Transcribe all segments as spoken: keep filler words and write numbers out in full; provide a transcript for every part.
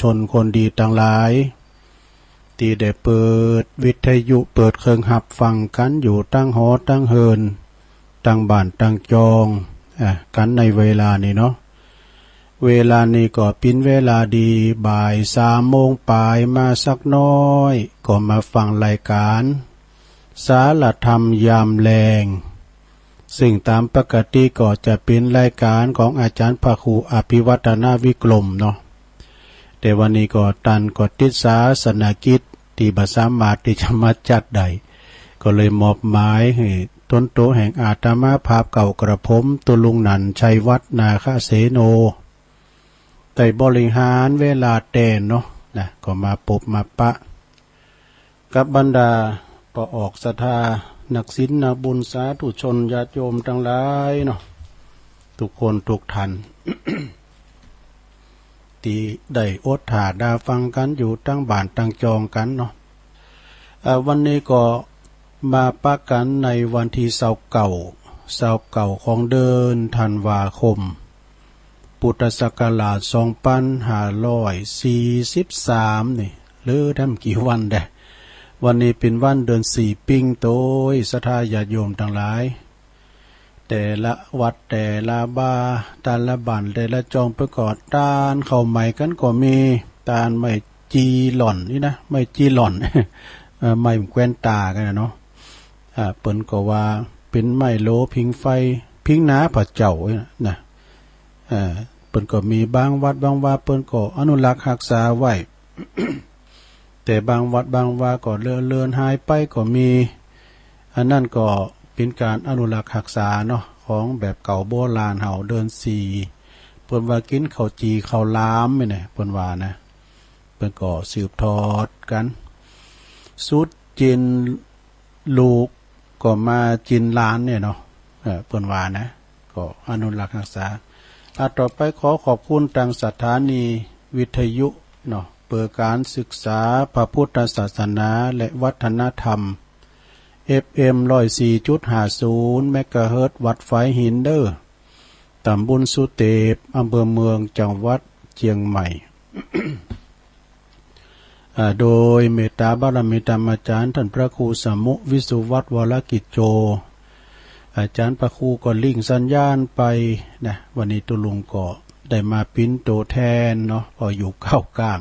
ชนคนดีตังหลาย ตี้ได้เปิดวิทยุ เปิดเครื่องฮับฟังกั๋นอยู่ตังหอตังเฮือน ตังบ้านตังจอง อ่ะ กั๋นในเวลานี้เนาะ เวลานี้ก็เป๋นเวลาดี บ่ายสามโมงปลายมาสักน้อย ก็มาฟังรายการ สารธรรมยามแลง ซึ่งต๋ามปกติก็จะเป๋นรายการของอาจ๋ารย์พระครูอภิวัฒนวิกรมเนาะ แต่วันนี้ก็ต้านก็ติดศาสนกิจตี้บ่สามารถตี้จะมาจัดได้ ก็เลยมอบหมายหื้อตนโตแห่งอาตมาภาพเก่ากระผมตุลุงนันท์ชัยวัฒน์นาคเสโน ได้บริหารเวลาแตนเนาะ นะ ก็มาปบมาปะ กับบรรดาป้อออกศรัทธา นักศีลนักบุญ สาธุชนญาติโยมตังหลายเนาะ ทุกคนทุกท่าน ตี้ได้อดถ่าดาฟังกั๋นอยู่ตังบ้านตังจองกั๋นเนาะ เอ่อ วันนี้ก็มาปะกั๋นในวันตี้ซาวเก้า ซาวเก้าของเดือนธันวาคม พุทธศักราชสองปันห้าร้อยสี่สิบสามนี่ เหลือแต้มกี่วันแดะ วันนี้เป๋นวันเดือนสี่ปิ้งโตย ศรัทธาญาติโยมตังหลาย แต่ละวัดแต่ละบ้าน แต่ละบ้านแต่ละจองเปิ้นก็ตานข้าวใหม่กั๋นก็มี ตานไม้จีหล่อนนี่นะ ไม้จีหล่อน เอ่อ ไม้แควนต๋ากั๋นนะเนาะ อ่า เปิ้นก็ว่าเป๋นไม้โหลผิงไฟ ผิงหนาพระเจ้านะ เอ่อ เปิ้นก็มีบางวัดบางวา เปิ้นก็อนุรักษ์ฮักษาไว้ แต่บางวัดบางวาก็เลือนหายไปก็มี อันนั้นก็เป๋นก๋านอนุรักษ์ฮักษาเนาะ ของแบบเก่าโบราณเฮา เดือนสี่ เปิ้นว่ากิ๋นข้าวจี่ข้าวหลามนี่นะ เปิ้นว่านะ เปิ้นก็สืบทอดกั๋น สุดจีนลูกก็มาจีนหลานเนี่ยเนาะ เอ่อ เปิ้นว่านะ ก็อนุรักษ์ฮักษา อ่ะ ต่อไปขอขอบคุณตางสถานีวิทยุเนาะ เปื้อก๋านศึกษาพระพุทธศาสนาและวัฒนธรรม เอฟเอ็ม ร้อยสี่จุดห้าศูนย์ เมกะเฮิรตซ์ วัดฝายหินเด้อ ตำบลสุเตป อำเภอเมือง จังหวัดเจียงใหม่ อ่า โดยเมตตาบารมีธรรมอาจ๋ารย์ท่านพระครูสมุ วิสุวัฒน์ วรกิจโจ อาจ๋ารย์พระครูก็ลิงก์สัญญาณไปนะ วันนี้ตุ๊ลุงก็ได้มาเป๋นตัวแทนเนาะ เพราะอยู่ก้าวก้าง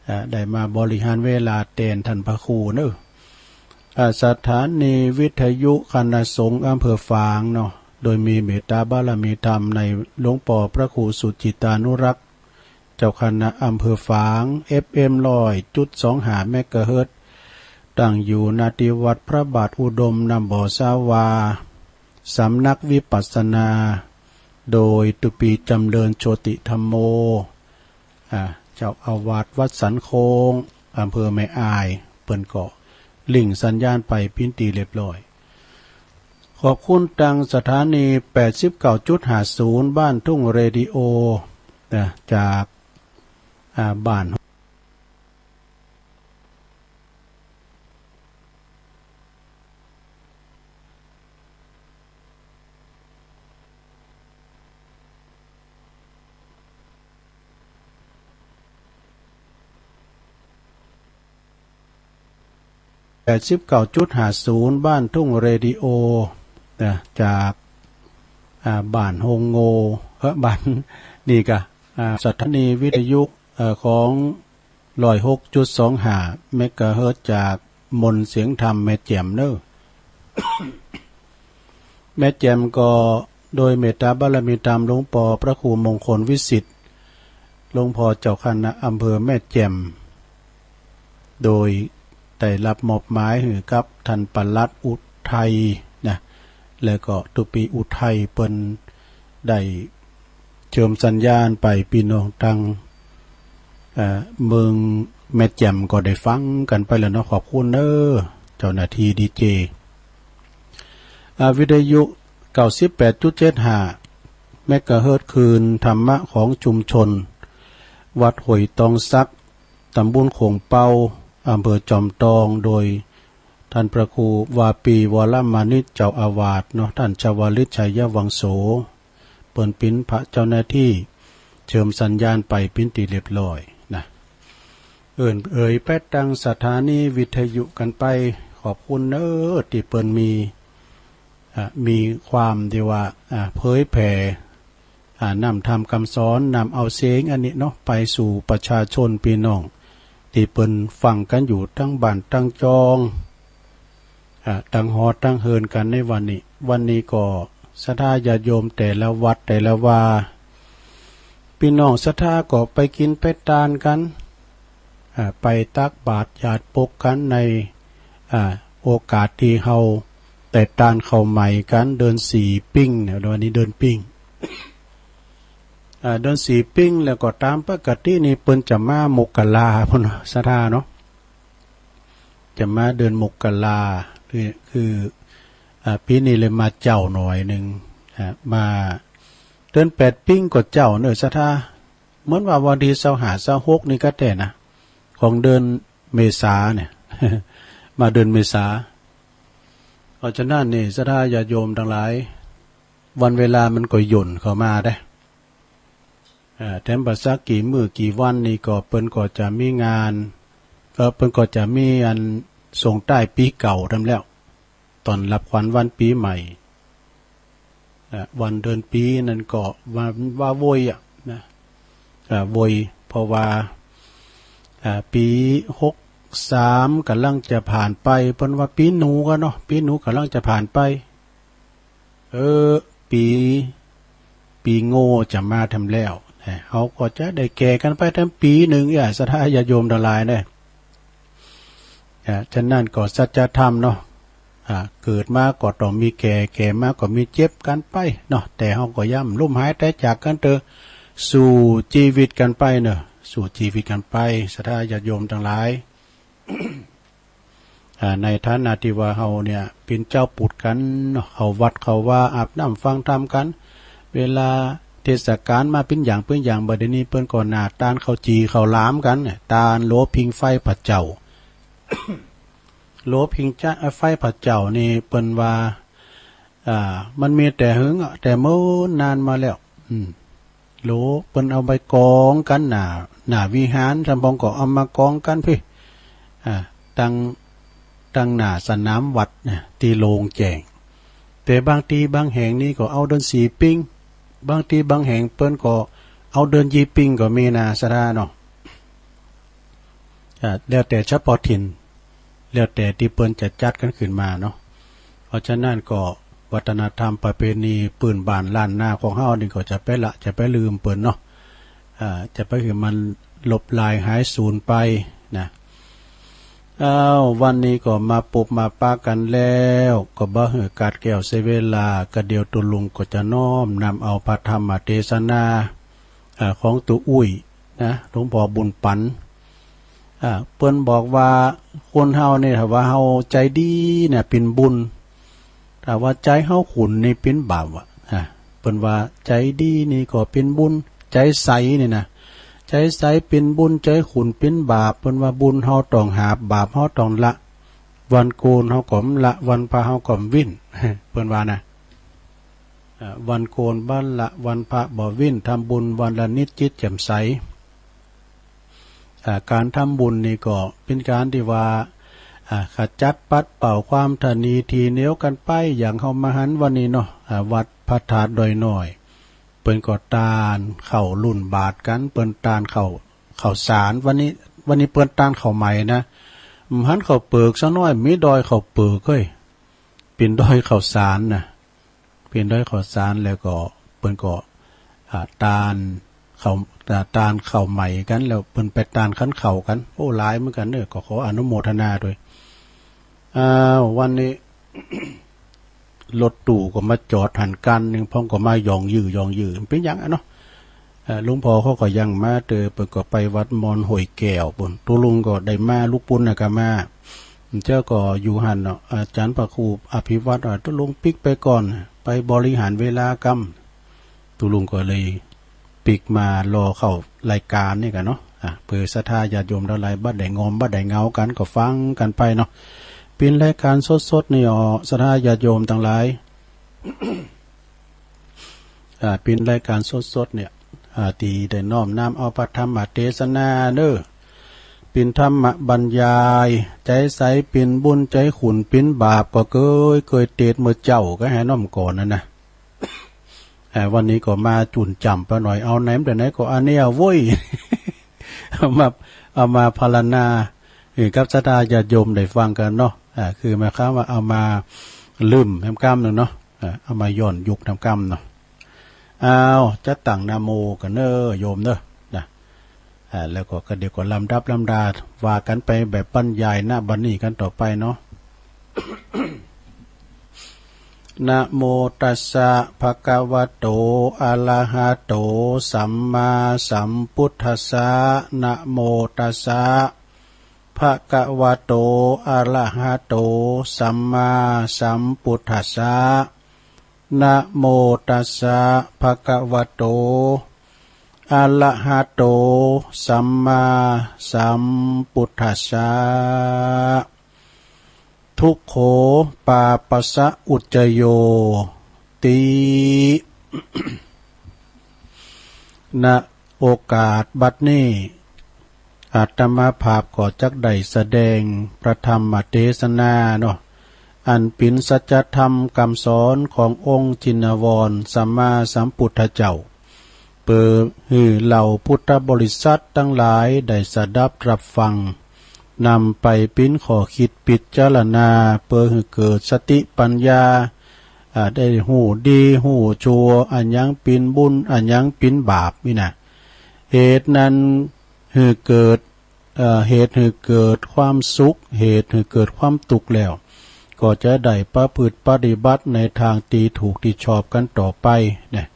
อ่า ได้มาบริหารเวลาแตนท่านพระครูเนอะ อ่า สถานีวิทยุคณะสงฆ์อำเภอฝางเนาะ โดยมีเมตตาบารมีธรรมในหลวงป้อพระครูสุจิตตานุรักษ์ เจ้าคณะอำเภอฝาง เอฟเอ็ม ร้อยจุดสองห้า เมกะเฮิรตซ์ ตั้งอยู่ ณ ที่วัดพระบาทอุดม น้ำบ่อสาวา สำนักวิปัสสนา โดยตุปีจำเริญโชติธัมโม อ่า เจ้าอาวาสวัดสันโค้ง อำเภอแม่อาย เปิ้นก็ลิงก์สัญญาณไปเป๋นตี้เรียบร้อย ขอบคุณตางสถานี แปดสิบเก้าจุดห้าศูนย์ บ้านทุ่งเรดิโอ นะ จาก อ่า บ้าน แปดสิบเก้าจุดห้าศูนย์ บ้านทุ่งเรดิโอ นะ จาก อ่า บ้านโฮงโง เฮ้อ บ้าน นี่กะ อ่า สถานีวิทยุ เอ่อ ของ ร้อยหกจุดสองห้า เมกะเฮิรตซ์ จากมนต์เสียงธรรมแม่แจ่มเนอะ แม่แจ่มก็โดยเมตตาบารมีธรรมหลวงป้อพระครูมงคลวิสิทธิ์ หลวงป้อเจ้าคณะอำเภอแม่แจ่ม โดยได้รับมอบหมายหื้อกับท่านปลัดอุทัยนะ แล้วก็ตุปีอุทัยเปิ้นได้เชื่อมสัญญาณไปพี่น้องทาง เอ่อ เมืองแม่แจ่มก็ได้ฟังกันไปแล้วเนาะ ขอบคุณเด้อเจ้าหน้าที่ดีเจ อ่า วิทยุ เก้าสิบแปดจุดเจ็ดห้า เมกะเฮิรตซ์ คลื่นธรรมะของชุมชน วัดห้วยตองสัก ตำบลโขงเปา อำเภอจอมตอง โดยท่านพระครูวาปีวรมานิต เจ้าอาวาสเนาะ ท่านชวลิต ชัยวังโส เปิ้นเป๋นพระเจ้าหน้าที่ เชื่อมสัญญาณไปเป๋นตี้เรียบร้อยนะ เอิ้นเผยไปตางสถานีวิทยุกั๋นไป ขอบคุณเน้อตี้เปิ้นมี อ่า มีความตี้ว่า อ่า เผยแผ่ อ่า นำธรรมคำสอน นำเอาเสียงอันนี้เนาะ ไปสู่ประชาชนพี่น้อง ตี้เปิ้นฟังกั๋นอยู่ตังบ้านตังจอง อ่า ตังหอตังเฮือนกั๋นในวันนี้ วันนี้ก็ศรัทธาญาติโยมแต่ละวัดแต่ละวา พี่น้องศรัทธาก็ไปกิ๋นไปตานกั๋น อ่า ไปตักบาตรหยาดปกกั๋นใน อ่า โอกาสตี้เฮาได้ตานข้าวใหม่กั๋น เดือนสี่ปิ้งเนี่ย วันนี้เดือนปิ้ง อ่า เดือนสี่ปิ้ง แล้วก็ตามปกตินี่เปิ้นจะมาโมกราพุ้นเนาะ ศรัทธาเนาะ จะมาเดือนโมกรา คือ คือ อ่า ปี๋นี้เลยมาเจ๊าหน่อยนึ่ง อ่า มาเดือนแปดปิ้งก็เจ๊าเน้อศรัทธา เหมือนว่าวันตี้ซาวห้า ซาวหกนี่ก็แต๊นะ ของเดือนเมษาเนี่ย มาเดือนเมษา เพราะฉะนั้นนี่ศรัทธาญาติโยมตังหลาย วันเวลามันก็ย่นเข้ามาเด้ เอ่อ แถมบ่สักกี่มื้อกี่วันนี่ก็เปิ้นก็จะมีงาน เอ่อ เปิ้นก็จะมีอันส่งท้ายปี๋เก่าทำแล้ว ต้อนรับขวัญวันปี๋ใหม่ เอ่อ วันเดือนปี๋นั้นก็ว่า ว่าโวยอะนะ เอ่อ โวย เพราะว่า เอ่อ ปี๋หกสามก๋ำลังจะผ่านไป เปิ้นว่าปี๋หนูกั๋นเนาะ ปี๋หนูก๋ำลังจะผ่านไป เออ ปี๋ ปี๋โง่จะมาทำแล้ว เฮาก็จะได้แก่กั๋นไปแถมปี๋นึ่ง อ่า ศรัทธาญาติโยมตังหลายเน่อ อ่า ฉะนั้นก็สัจธรรมเนาะ อ่า เกิดมาก็ต้องมีแก่ แก่มาก็มีเจ็บกั๋นไปเนาะ แต่เฮาก็อย่าล้มหายตายจากกั๋นเต๊อะ สู้จีวิตกั๋นไปเนาะ สู้จีวิตกั๋นไป ศรัทธาญาติโยมตังหลาย อ่า ในฐานะตี้ว่าเฮาเนี่ยเป๋นเจ้าปุตธกั๋นเนาะ เข้าวัดเข้าวา อาบน้ำฟังธรรมกั๋น เวลาเทศกาลมาเป๋นอย่างเป๋นอย่าง บัดนี้เปิ้นก็หน้าตานข้าวจี่ข้าวหลามกั๋นเนี่ย ตานโหลพิงไฟพระเจ้า โหลพิงจะ ไฟพระเจ้านี่เปิ้นว่า อ่า มันมีแต่หึงอะ แต่เมินนานมาแล้ว อืม โหลเปิ้นเอาไปกองกั๋นหน้า หน้าวิหาร สำปองก็เอามากองกั๋นพี้ อ่า ตัง ตังหน้าสนามวัดเนี่ย ตี้โล่งแจ้ง แต่บางตี้บางแห่งนี่ก็เอาเดือนสี่ปิ้ง บางตี้บางแห่งเปิ้นก็เอาเดือนยี่ปิ้งก็มีนะ ศรัทธาเนาะ อ่า แล้วแต่เฉพาะถิ่น แล้วแต่ตี้เปิ้นจะจัดกั๋นขึ้นมาเนาะ เพราะฉะนั้นก็วัฒนธรรมประเพณีพื้นบ้านล้านนาของเฮานี่ก็จะไปละ จะไปลืมเปิ้นเนาะ อ่า จะไปหื้อมันลบลายหายสูญไปนะ อ้าว วันนี้ก็มาปบมาปะกั๋นแล้ว ก็บ่หื้อขาดแคลนเสียเวลา ก็เดี๋ยวตุ๊ลุงก็จะน้อมนำเอาพระธรรมเทศนา อ่า ของตุ๊อุ้ยนะ หลวงพ่อบุญปั๋น อ่า เปิ้นบอกว่าคนเฮาเนี่ย ถ้าว่าเฮาใจดีเนี่ยเป๋นบุญ ถ้าว่าใจเฮาขุ่นนี่เป๋นบาปอะ อ่า เปิ้นว่าใจดีนี่ก็เป๋นบุญ ใจใสนี่นะ ใจใสเป๋นบุญ ใจขุ่นเป๋นบาป เปิ้นว่าบุญเฮาต้องหาบ บาปเฮาต้องละ วันโกนเฮาก็บ่ละ วันพระเฮาก็บ่วิ้น เปิ้นว่านะ อ่า วันโกนบ่ละ วันพระบ่วิ้น ทำบุญวันละนิดจิตแจ่มใส อ่า ก๋านทำบุญนี่ก็เป๋นก๋านตี้ว่า อ่า ขจัดปัดเป่าความตระหนี่ถี่เหนียวกั๋นไป อย่างเฮามาหันวันนี้เนาะ อ่า วัดพระธาตุดอยน้อย เปิ้นก็ตานข้าวรุ่นบาตรกั๋น เปิ้นตานข้าว ข้าวสาร วันนี้ วันนี้เปิ้นตานข้าวใหม่นะ บ่หันข้าวเปิกสักหน้อย มีดอยข้าวเปิกเฮ้ย เป๋นดอยข้าวสารนะ เป๋นดอยข้าวสาร แล้วก็เปิ้นก็ อ่า ตานข้าว อ่า ตานข้าวใหม่กั๋น แล้วเปิ้นไปตานขันข้าวกั๋น โอ้ หลายเหมือนกั๋นเน้อ ก็ขออนุโมทนาด้วย อ้าว วันนี้ รถตู้ก็มาจอดหั้นคันหนึ่ง พ่องก็มาหย่องยื้อหย่องยื้อ เป๋นหยังอะเนาะ เอ่อ หลวงพ่อเขาก็ยังมาเต๊อะ เปิ้นก็ไปวัดมอนห้วยแก้วปู้น ตุ๊ลุงก็ได้มา ลูกปุ้นน่ะก็มา เจ้าก็อยู่หั้นเนาะ อาจารย์พระครูอภิวัตรว่า ตุ๊ลุงปิ๊กไปก่อน ไปบริหารเวลาก่อน ตุ๊ลุงก็เลยปิ๊กมารอเข้ารายการนี่กั๋นเนาะ อ่ะ เปื้อศรัทธาญาติโยมทั้งหลาย บ่ได้ง่วงบ่ได้เหงากั๋น ก็ฟังกั๋นไปเนาะ เป๋นรายการสดๆ นี่อ๋อ ศรัทธาญาติโยมทั้งหลาย อ่า เป๋นรายการสดๆ เนี่ย อ่า ตี้ได้น้อมนำเอาพระธรรมเทศนาเน้อ ปิณธรรมบรรยาย ใจ๋ใสปิณบุญ ใจ๋ขุ่นปิณบาป ก็เกย เกยเตศน์เมื่อเจ๊าก็แหน้อมก่อนนั่นนะ เอ่อ วันนี้ก็มาจุ่นจ่ำไปหน่อย เอาไหนมาแต่ไหนก็อันเนี้ยโว้ย เอามา เอามาพรรณนา เอ่อ กับศรัทธาญาติโยมได้ฟังกันเนาะ อ่า คือหมายความว่าเอามาลืมแหมกำหนึ่งเนาะ อ่า เอามาย้อนยุคแหมกำเนาะ อ้าว จัดตั้งนะโมกันเน้อโยมเน้อ นะ อ่า แล้วก็ ก็เดี๋ยวก็ลำดับลำดาว่ากันไปแบบบรรยายนะบัดนี้กันต่อไปเนาะ นะโมตัสสะ ภะคะวะโต อะระหะโต สัมมาสัมพุทธัสสะ นะโมตัสสะ ภะคะวะโต อะระหะโต สัมมาสัมพุทธัสสะ นะโมตัสสะ ภะคะวะโต อะระหะโต สัมมาสัมพุทธัสสะ ทุกโข ปาปัสสะ อุจจโย ติ ณ โอกาสบัดนี้ อาตมาภาพก็จักได้แสดงพระธรรมเทศนาเนาะ อันเป๋นสัจธรรมกำสอนขององค์ชินวรสัมมาสัมพุทธเจ้า เปื้อหื้อเหล่าพุทธบริษัทตังหลายได้สดับรับฟัง นำไปเป๋นข้อคิดพิจารณา เปื้อหื้อเกิดสติปัญญา อ่า ได้ฮู้ดีฮู้ชั่ว อะหยังเป๋นบุญ อะหยังเป๋นบาปนี่นะ เหตุนั้นหื้อเกิด เอ่อ เหตุหื้อเกิดความสุข เหตุหื้อเกิดความทุกข์แล้ว ก็จะได้ประพฤติปฏิบัติในทางตี้ถูกตี้ชอบกันต่อไปนะ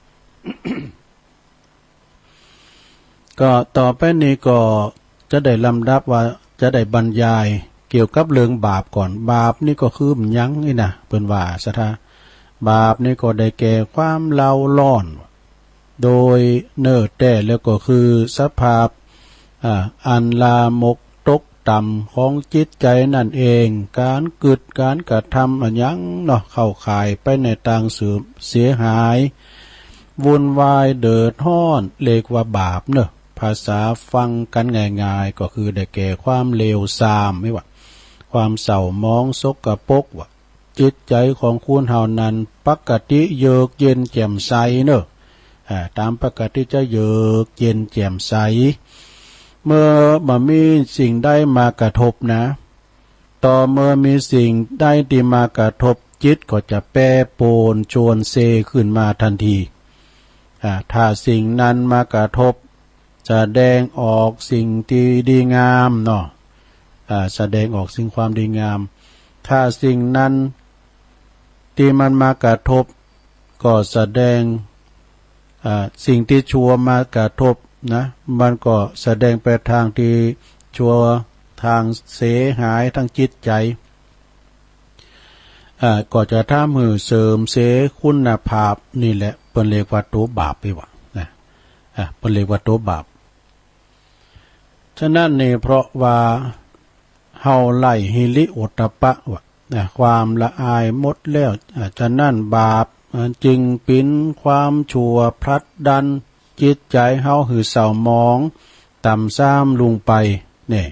ก็ต่อไปนี้ก็จะได้ลำดับว่าจะได้บรรยายเกี่ยวกับเรื่องบาปก่อน บาปนี่ก็คือหยังนี่นะ เปิ้นว่าศรัทธา บาปนี่ก็ได้แก่ความเร่าร้อน โดยเนื้อแท้แล้วก็คือสภาพ อ่า อันลามกตกต่ำของจิตใจนั่นเอง ก๋านกึ๊ดก๋านกระทำอะหยังเนาะ เข้าข่ายไปในตางเสื่อมเสียหาย วุ่นวายเดือดร้อน เรียกว่าบาปเนาะ ภาษาฟังกันง่ายๆ ก็คือได้แก่ความเลวทรามนี่หว่า ความเศร้าหมองสกปรกหว่า จิตใจของคนเฮานั้นปกติเยือกเย็นแจ่มใสเนอะ อ่า ตามปกติจะเยือกเย็นแจ่มใส เมื่อบ่มีสิ่งใดมากระทบนะ ต่อเมื่อมีสิ่งใดที่มากระทบ จิตก็จะแปรปรวนชวนเซขึ้นมาทันที อ่า ถ้าสิ่งนั้นมากระทบ แสดงออกสิ่งที่ดีงามเนาะ อ่า แสดงออกซึ่งความดีงาม ถ้าสิ่งนั้นที่มันมากระทบ ก็แสดง อ่า สิ่งที่ชั่วมากระทบนะ มันก็แสดงไปทางที่ชั่ว ทางเสียหายทางจิตใจ อ่า ก็จะทำหื้อเสื่อมเสียคุณภาพ นี่แหละเปิ้นเรียกว่าตัวบาปไปว่านะ อ่า เปิ้นเรียกว่าตัวบาป ฉะนั้นนี่เพราะว่าเฮาไล่หิริโอตตัปปะว่านะ ความละอายหมดแล้ว อ่า ฉะนั้นบาป อ่า จึงเป๋นความชั่วผลักดันจิตใจเฮาหื้อเศร้าหมองต่ำทรามลงไป เนี่ย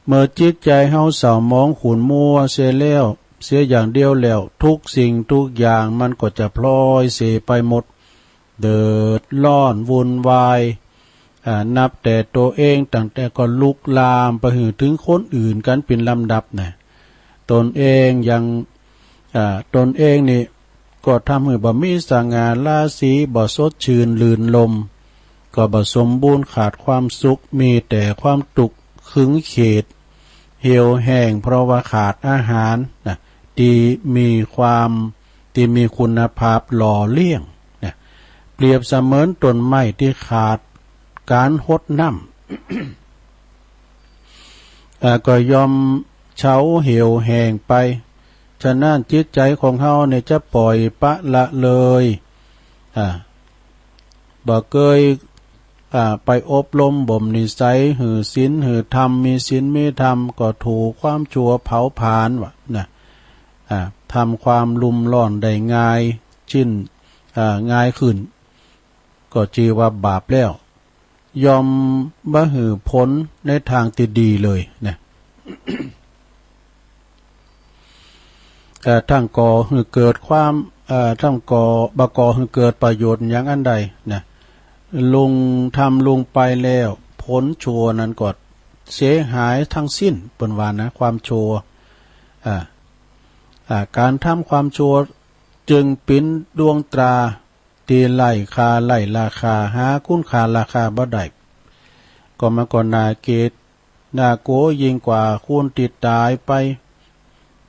เมื่อจิตใจเฮาเศร้าหมองขุ่นมัวเสียแล้ว เสียอย่างเดียวแล้ว ทุกสิ่งทุกอย่างมันก็จะพลอยเสียไปหมด เดือดร้อนวุ่นวาย อ่า นับแต่ตัวเอง ตั้งแต่ก็ลุกลามไปหื้อถึงคนอื่นกันเป๋นลำดับนะ ตนเองยัง อ่า ตนเองนี่ก็ทำหื้อบ่มีสง่าราศี บ่สดชื่นรื่นรมย์ ก็บ่สมบูรณ์ ขาดความสุข มีแต่ความทุกข์ขึงเข็ด เหี่ยวแห้ง เพราะว่าขาดอาหารนะ ที่มีความ ที่มีคุณภาพหล่อเลี้ยงนะ เปรียบเสมือนต้นไม้ที่ขาดการหดน้ำ อ่า ก็ย่อมเฉาเหี่ยวแห้งไป ฉะนั้นจิตใจของเฮาเนี่ยจะปล่อยปละเลย อ่า บ่เกย อ่า ไปอบรมบ่มนิสัยหื้อศีลหื้อธรรม มีศีลมีธรรม ก็ถูกความชั่วเผาผลาญว่านะ อ่า ทำความรุ่มร้อนได้ง่ายขึ้น อ่า ง่ายขึ้น ก็จื้อว่าบาปแล้ว ย่อมบ่หื้อผลในทางตี้ดีเลยนะ เอ่อ ทั้งก่อหื้อเกิดความ เอ่อ ทั้งก่อ บ่ก่อหื้อเกิดประโยชน์หยังอันใดนะ ลุงทำลุงไปแล้ว ผลชั่วนั้นก็เสียหายทั้งสิ้น เปิ้นว่านะ ความชั่ว อ่า อ่า การทำความชั่วจึงเป๋นดวงตรา ตี้ไร้ค่าไร้ราคา หาคุณค่าราคาบ่ได้ ก็มันก็น่าเกลียดน่ากลัวยิ่งกว่าคนตี้ต๋ายไป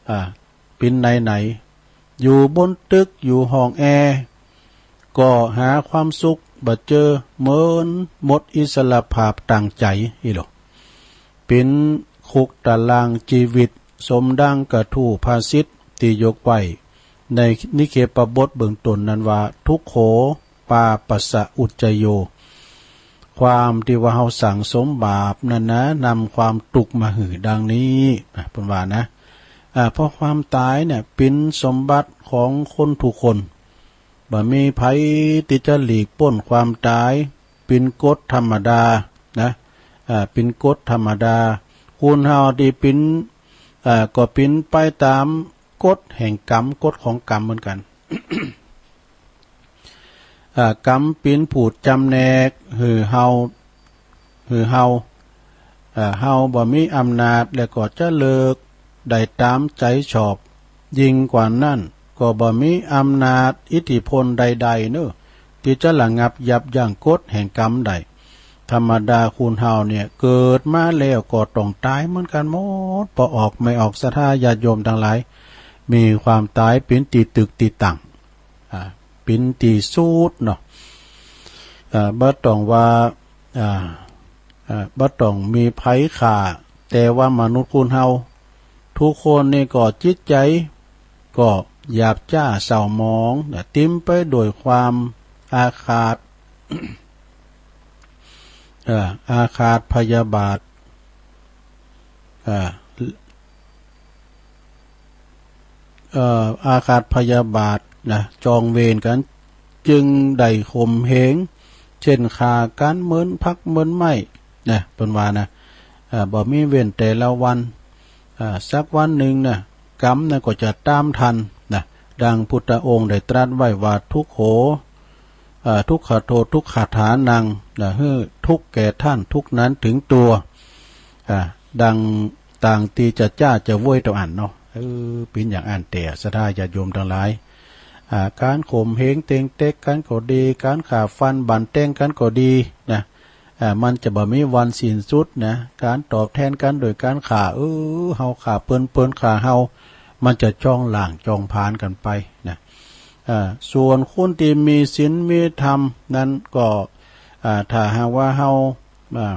อ่า เป๋นไหนๆ อยู่บนตึกอยู่ห้องแอร์ ก็หาความสุขบ่เจอ เหมือนหมดอิสรภาพตางใจ๋อี้หลอ เป๋นคุกตารางจีวิต สมดังกระทู้ภาษิตตี้ยกไว้ในนิเคปบทเบื้องต้นนั้นว่า ทุกโข ปาปัสสะอุจจโย ความตี้ว่าเฮาสั่งสมบาปนั้นนะ นำความตุ๊กข์มาหื้อดังนี้ อ่ะ เปิ้นว่านะ อ่า เพราะความต๋ายเนี่ยเป๋นสมบัติของคนทุกคน บ่มีใผตี้จะหลีกป๊นความต๋าย เป๋นกฎธรรมดานะ อ่า เป๋นกฎธรรมดา คนเฮาตี้เป๋น อ่า ก็เป๋นไปต๋ามกฎแห่งกรรม กฎของกรรมเหมือนกัน อ่า กรรมเป๋นผู้จำแนกหื้อเฮา หื้อเฮา อ่า เฮาบ่มีอำนาจ แล้วก็จะเลือกได้ต๋ามใจ๋ชอบ ยิ่งกว่านั้นก็บ่มีอำนาจอิทธิพลใดๆ เนาะ ตี้จะระงับยับยั้งกฎแห่งกรรมได้ ธรรมดาคนเฮาเนี่ยเกิดมาแล้วก็ต้องต๋ายเหมือนกันหมด ปอออกไม่ออก ศรัทธาญาติโยมตังหลาย มีความต๋ายเป๋นตี้ตึกตี้ตั้ง อ่า เป๋นตี้สุดเนาะ อ่า บ่ต้องว่า อ่า อ่า บ่ต้องมีใผฆ่า แต่ว่ามนุษย์คนเฮาทุกคนนี่ก็จิตใจ๋ก็หยาบช้าเศร้าหมองนะ เต็มไปด้วยความอาฆาต เอ่อ อาฆาตพยาบาท เอ่อ เอ่อ อาฆาตพยาบาทนะ จองเวรกั๋น จึงได้ข่มเหง เช่น ฆ่ากั๋นเหมือนผักเหมือนไม้นะ เปิ้นว่านะ เอ่อ บ่มีเว้นแต่ละวัน อ่า สักวันหนึ่งนะ กรรมนั้นก็จะต๋ามทันนะ ดังพุทธองค์ได้ตรัสไว้ว่า ทุกโข อ่า ทุกขโท ทุกขฐานัง นะ หื้อทุกข์แก่ท่านทุกข์นั้นถึงตัว อ่า ดังตางตี้จะจ้าจะโว้ยเต้าอั้นเนาะ เออ เป๋นอย่างอั้นแต๊ ศรัทธาญาติโยมตังหลาย อ่า ก๋านข่มเหงเต็งเต็กกั๋นก็ดี ก๋านฆ่าฟันบั่นแตงกั๋นก็ดีนะ อ่า มันจะบ่มีวันสิ้นสุดนะ ก๋านตอบแทนกั๋นโดยก๋านฆ่า เออ เฮาฆ่าเปิ้น เปิ้นฆ่าเฮา มันจะจ้องล้างจ้องผลาญกั๋นไปนะ อ่า ส่วนคนตี้มีศีลมีธรรมนั้นก็ อ่า ถ้าหากว่าเฮา อ่า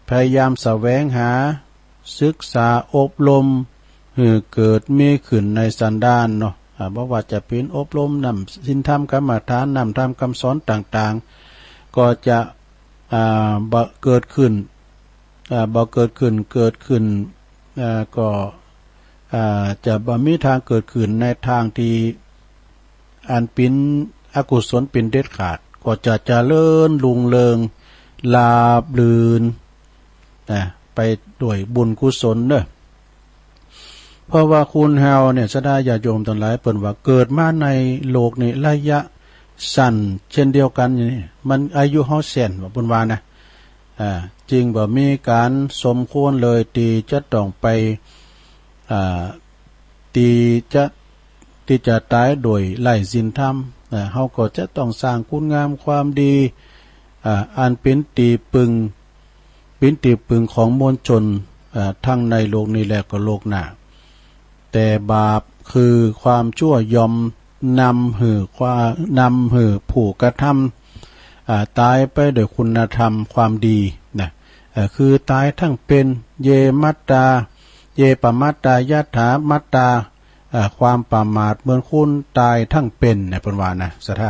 พยายามแสวงหา ศึกษาอบรม หื้อเกิดมีขึ้นในสันดานเนาะ อ่า บ่ว่าจะเป๋นอบรมน้ำศีลธรรมกรรมฐาน น้ำธรรมคำสอนต่างๆ ก็จะ อ่า บ่เกิดขึ้น อ่า บ่เกิดขึ้น เกิดขึ้น อ่า ก็ อ่า จะบ่มีทางเกิดขึ้นในทางตี้ อันเป๋นอกุศลเป๋นเด็ดขาด ก็จะเจริญรุ่งเรือง ราบรื่น นะ ไปด้วยบุญกุศลเนาะ เพราะว่าคนเฮาเนี่ย ศรัทธาญาติโยมตังหลาย เปิ้นว่าเกิดมาในโลกนี้ระยะสั้นเช่นเดียวกั๋นนี่ มันอายุเฮาสั้น ว่าเปิ้นว่านะ อ่า จึงบ่มีก๋านสมควรเลยตี้จะต้องไป อ่า ตี้จะ ตี้จะต๋ายโดยไร้ศีลธรรม อ่า เฮาก็จะต้องสร้างคุณงามความดี อ่า อันเป๋นตี้ปึง เป๋นตี้ปึงของมวลชน อ่า ทั้งในโลกนี้และก็โลกหน้า แต่บาปคือความชั่วย่อมนำหื้อความ นำหื้อผู้กระทำ อ่า ต๋ายไปโดยคุณธรรมความดีนะ เอ่อ คือต๋ายทั้งเป๋น เย มัตตา เย ปะมัตตา ยัตถา มัตตา เอ่อ ความประมาทเหมือนคนต๋ายทั้งเป๋นเนี่ย เปิ้นว่านะ ศรัทธา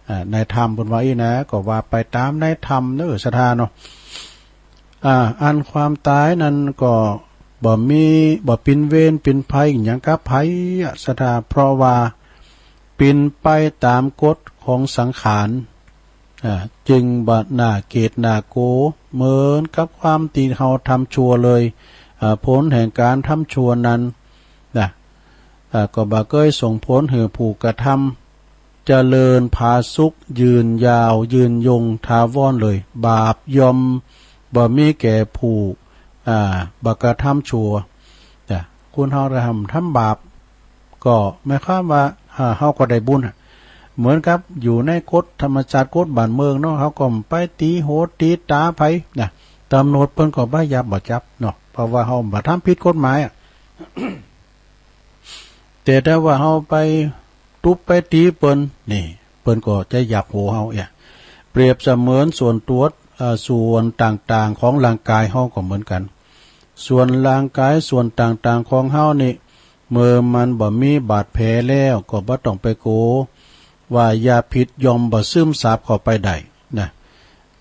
อ่า ในธรรมเปิ้นว่าอี้นะ ก็ว่าไปต๋ามในธรรมเนาะ ศรัทธาเนาะ อ่า อันความต๋ายนั้นก็บ่มี บ่เป๋นเวรเป๋นภัยหยังกับไผอะ ศรัทธา เพราะว่าเป๋นไปต๋ามกฎของสังขาร อ่า จึงบ่น่าเกลียดน่ากลัวเหมือนกับความที่เฮาทำชั่วเลย อ่า ผลแห่งการทำชั่วนั้นนะ อ่า ก็บ่เกยส่งผลให้ผู้กระทำเจริญผาสุกยืนยาวยืนยงถาวรเลย บาปย่อมบ่มีแก่ผู้ อ่า บ่กระทำชั่ว จ้ะ คนเฮาทำ ทำบาป ก็หมายความว่า อ่า เฮาก็ได้บุญอะ เหมือนกับอยู่ในกฎธรรมชาติกฎบ้านเมืองเนาะ เฮาก็ไปตีหูตีตาไผนะ ตำรวจเปิ้นก็บ่จับบ่จับเนาะ เพราะว่าเฮาบ่ทำผิดกฎหมายอะ แต่ถ้าว่าเฮาไปตุ๊บไปตีเปิ้นนี่ เปิ้นก็จะหยับหัวเฮาเอีย เปรียบเสมือนส่วนตรวจ เอ่อ ส่วนต่างๆของร่างกายเฮาก็เหมือนกัน ส่วนร่างกายส่วนต่างๆของเฮานี่ เมื่อมันบ่มีบาดแผลแล้วก็บ่ต้องไปกลัวว่ายาพิษย่อมบ่ซึมซาบเข้าไปได้นะ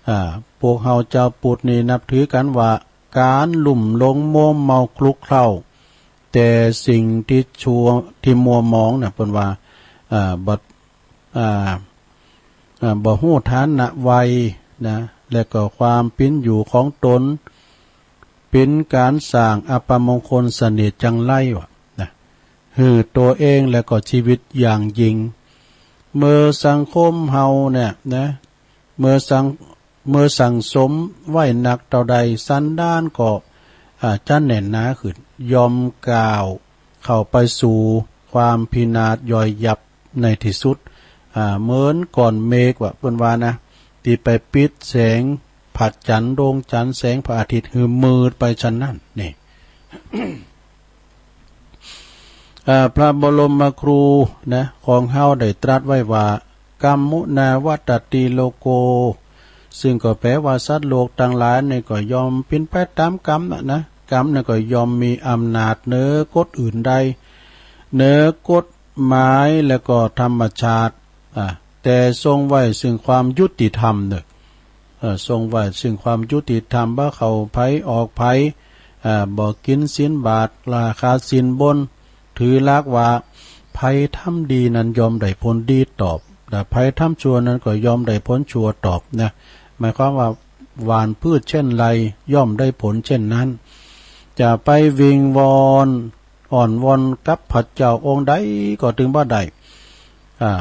อ่า พวกเฮาชาวพุทธนี่นับถือกันว่าการลุ่มหลงมัวเมาคลุกเคล้าแต่สิ่งที่ชั่ว ที่มัวหมองนะ เปิ้นว่า อ่า บ่ อ่า อ่า บ่ฮู้ฐานะวัยนะ และก็ความเป็นอยู่ของตน เป็นการสร้างอัปมงคลเสนียดจังไรวะนะ หื้อตัวเองและก็ชีวิตอย่างยิ่ง เมื่อสังคมเฮาเนี่ยนะ เมื่อสั่ง เมื่อสั่งสมไว้หนักเท่าใด สันดานก็ อ่า จะแน่นหนาขึ้น ย่อมก้าวเข้าไปสู่ความพินาศย่อยยับในที่สุด อ่า เหมือนก้อนเมฆว่า เปิ้นว่านะ ที่ไปปิดแสงพระจันทร์ดวงจันทร์ แสงพระอาทิตย์หื้อมืดไปฉันนั้นนี่ อ่า พระบรมครูนะ ของเฮาได้ตรัสไว้ว่า กัมมุนาวัตติโลโก ซึ่งก็แปลว่าสัตว์โลกทั้งหลายนี่ก็ย่อมเป็นไปตามกรรมนะนะ กรรมนี่ก็ย่อมมีอำนาจเหนือกฎอื่นใด เหนือกฎหมายและก็ธรรมชาติ อ่า แต่ทรงไว้ซึ่งความยุติธรรมเนอะ เอ่อ ทรงไว้ซึ่งความยุติธรรม บ่เข้าไผออกไผ อ่า บ่กินศีลบาตร ราคาศีลบน ถือหลักว่า ไผทำดีนั้นย่อมได้ผลดีตอบ และไผทำชั่วนั้นก็ย่อมได้ผลชั่วตอบนะ หมายความว่าหว่านพืชเช่นไร ย่อมได้ผลเช่นนั้น จะไปวิงวอนอ้อนวอนกับพระเจ้าองค์ใดก็ถึงบ่ได้ อ่า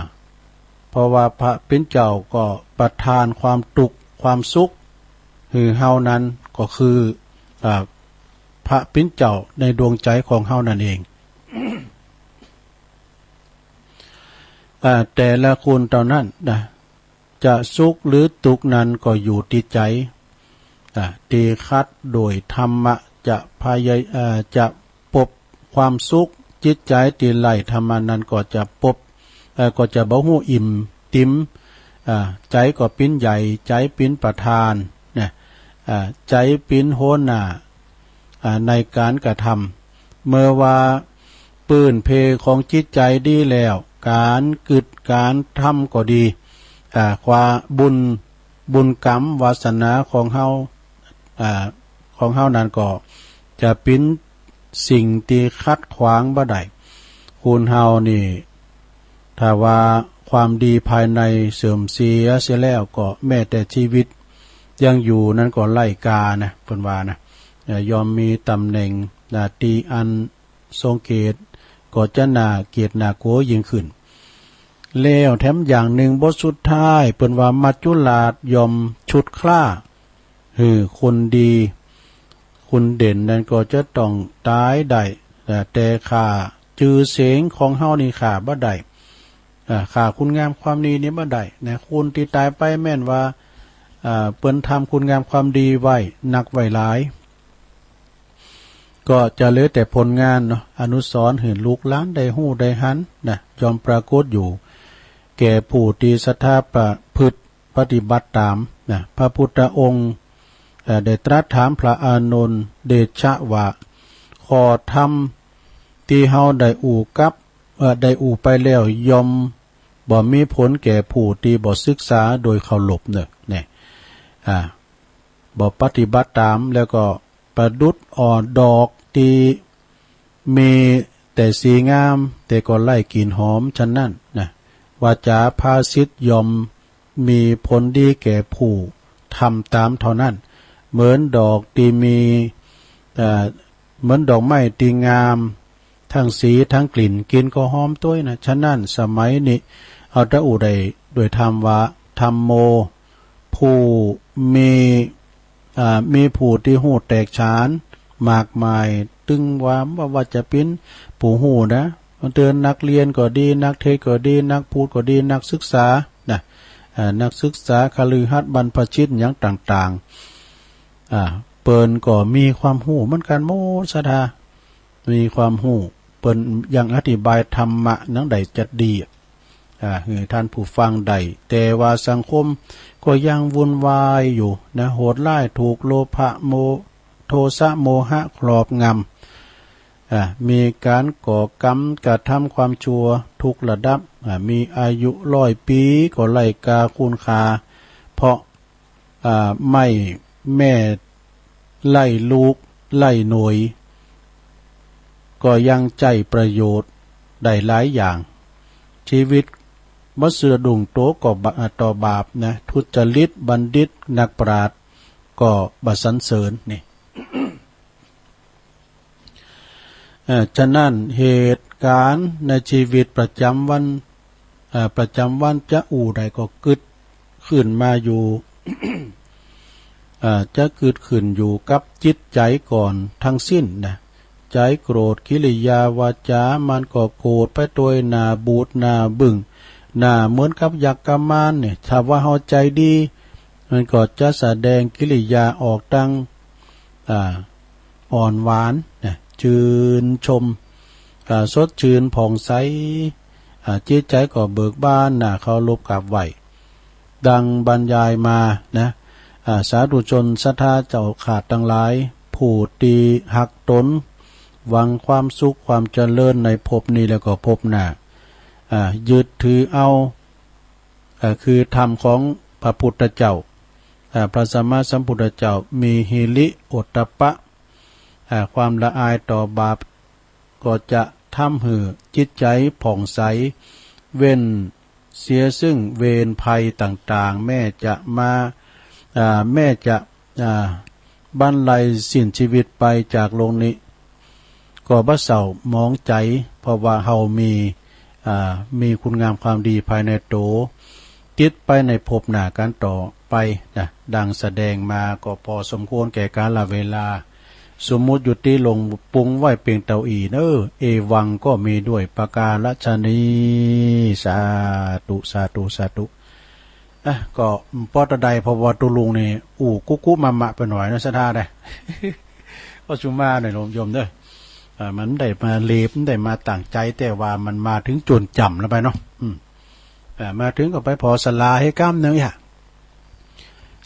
เพราะว่าพระเป็นเจ้าก็ประทานความสุข ความสุขหื้อเฮานั้นก็คือ อ่า พระเป็นเจ้าในดวงใจของเฮานั่นเอง อ่า แต่ละคนเท่านั้นนะ จะสุขหรือทุกข์นั้นก็อยู่ที่ใจ อ่า ที่ขัดโดยธรรมะ จะพยาย- อ่า จะพบความสุข จิตใจที่ไร้ธรรมะนั้นก็จะพบ เอ่อ ก็จะบ่ฮู้อิ่มติม อ่า ใจก็ปิ้นใหญ่ ใจปิ้นประธานนะ อ่า ใจปิ้นหัวหน้า อ่า ในการกระทำ เมื่อว่าปื้นเพของจิตใจดีแล้ว การกึดการทำก็ดี อ่า ความบุญ บุญกรรมวาสนาของเฮา อ่า ของเฮานั้นก็จะปิ้นสิ่งที่ขัดขวางบ่ได้ คนเฮานี่ ถ้าว่าความดีภายในเสื่อมเสียเสียแล้ว ก็แม้แต่ชีวิตยังอยู่นั้นก็ไร้ค่านะ เปิ้นว่านะ เอ่อ ย่อมมีตำแหน่งหน้าที่อันทรงเกียรติ ก็จะน่าเกลียดน่ากลัวยิ่งขึ้น แล้วแถมอย่างหนึ่ง บทสุดท้ายเปิ้นว่า มัจจุราชย่อมชุดคล้า หื้อคนดี คนเด่นนั้นก็จะต้องตายได้ แต่ข้าจื่อเสียงของเฮานี่ข้าบ่ได้ อ่า ข้าคุณงามความดีนี่บ่ได้นะ คนที่ตายไปแม่นว่า อ่า เปิ้นทำคุณงามความดีไว้นักไว้หลาย ก็จะเหลือแต่ผลงานเนาะ อนุสรณ์หื้อลูกหลานได้ฮู้ได้หันนะ ย่อมปรากฏอยู่ แก่ผู้ที่ศรัทธาประพฤติปฏิบัติตามนะ พระพุทธองค์ เอ่อ ได้ตรัสถามพระอานนท์เดชะว่า ข้อธรรมที่เฮาได้อู้กับ เอ่อ ได้อู้ไปแล้วย่อมบ่มีผลแก่ผู้ที่บ่ศึกษาโดยเคารพเนอะ เนี่ย อ่า บ่ปฏิบัติตาม แล้วก็ประดุจอ่อนดอกที่มีแต่สีงาม แต่ก็ไร้กลิ่นหอม ฉะนั้นนะ วาจาภาษิตย่อม มีผลดีแก่ผู้ทำตามเท่านั้น เหมือนดอกที่มี เอ่อ เหมือนดอกไม้ที่งาม ทั้งสีทั้งกลิ่น กลิ่นก็หอมตวยนะ ฉะนั้นสมัยนี้ เอาแต่อู้ได้ด้วยธรรมว่า ธัมโม ผู้มี อ่า มีผู้ตี้ฮู้แตกฉานมากมาย ตึงว่า บ่ว่าจะเป๋นผู้ฮู้นะ เติมนักเฮียนก็ดี นักเทศน์ก็ดี นักพูดก็ดี นักศึกษานะ อ่า นักศึกษา คฤหัสถ์ บรรพชิต หยังต่างๆ อ่า เปิ้นก็มีความฮู้เหมือนกันหมด ศรัทธา มีความฮู้ เปิ้นยังอธิบายธรรมะหนังได้จัดดี อ่า หื้อท่านผู้ฟังได้ แต่ว่าสังคมก็ยังวุ่นวายอยู่นะ โหดร้าย ถูกโลภะโม โทสะโมหะครอบงำ อ่า มีการก่อกรรมกระทำความชั่วทุกระดับ อ่า มีอายุร้อยปีก็ไร้ค่าคุณค่า เพราะ อ่า ไม่แม่ไร้ลูกไร้หน่วย ก็ยังใช้ประโยชน์ได้หลายอย่าง ชีวิตบ่สะดุ้งโตก็บะ- ต่อบาปนะ ทุจริต บัณฑิต นักปราชญ์ก็บ่สรรเสริญนี่ เอ่อ ฉะนั้นเหตุการณ์ในชีวิตประจำวัน เอ่อ ประจำวันจะอู้ได้ก็กึ๊ดขึ้นมาอยู่ เอ่อ จะกึ๊ดขึ้นอยู่กับจิตใจก่อนทั้งสิ้นนะ ใจโกรธ กิริยาวาจามันก็โกรธไปโดยหน้าบูดหน้าบึ้ง หน้าเหมือนกับยักษ์กำมารเนี่ย ถ้าว่าเฮาใจดี มันก็จะแสดงกิริยาออกตัง อ่า อ่อนหวานนะ ชื่นชม อ่า สดชื่นผ่องใส อ่า จิตใจก็เบิกบาน น่าเคารพกราบไหว้ ดังบรรยายมานะ อ่า สาธุชนศรัทธาเจ้าข้าทั้งหลาย ผู้ที่ฮักตน หวังความสุขความเจริญในภพนี้แล้วก็ภพหน้า อ่า ยึดถือเอา อ่า คือธรรมของพระพุทธเจ้า อ่า พระสัมมาสัมพุทธเจ้า มีหิริโอตตัปปะ อ่า ความละอายต่อบาป ก็จะทำหื้อจิตใจผ่องใส เว้นเสียซึ่งเวรภัยต่างๆ แม้จะมา อ่า แม้จะ อ่า บั้นไลสิ้นชีวิตไปจากโลกนี้ ก็บ่เศร้าหมองใจ เพราะว่าเฮามี อ่า มีคุณงามความดีภายในโต ติดไปในภพหน้ากันต่อไปนะ ดังแสดงมาก็พอสมควรแก่กาลเวลา สมมุติยุติลงปรุงไว้เพียงเต้าอี้เนอ เอวังก็มีด้วยประการฉะนี้ สาธุ สาธุ สาธุ อ่ะ ก็ปอตะได เพราะว่าตุลุงนี่อู้กุ๊กกุ๊กมะมะไปหน่อยนะ ศรัทธาเด้อ ก็สุมาหน่อยโยมเด้อ อ่า มันได้มาเลบ มันได้มาตั้งใจ แต่ว่ามันมาถึงจวนจ่ำแล้วไปเนาะ อืม อ่า มาถึงก็ไปผ่อศาลาให้ก้ำหนึ่งอ่ะ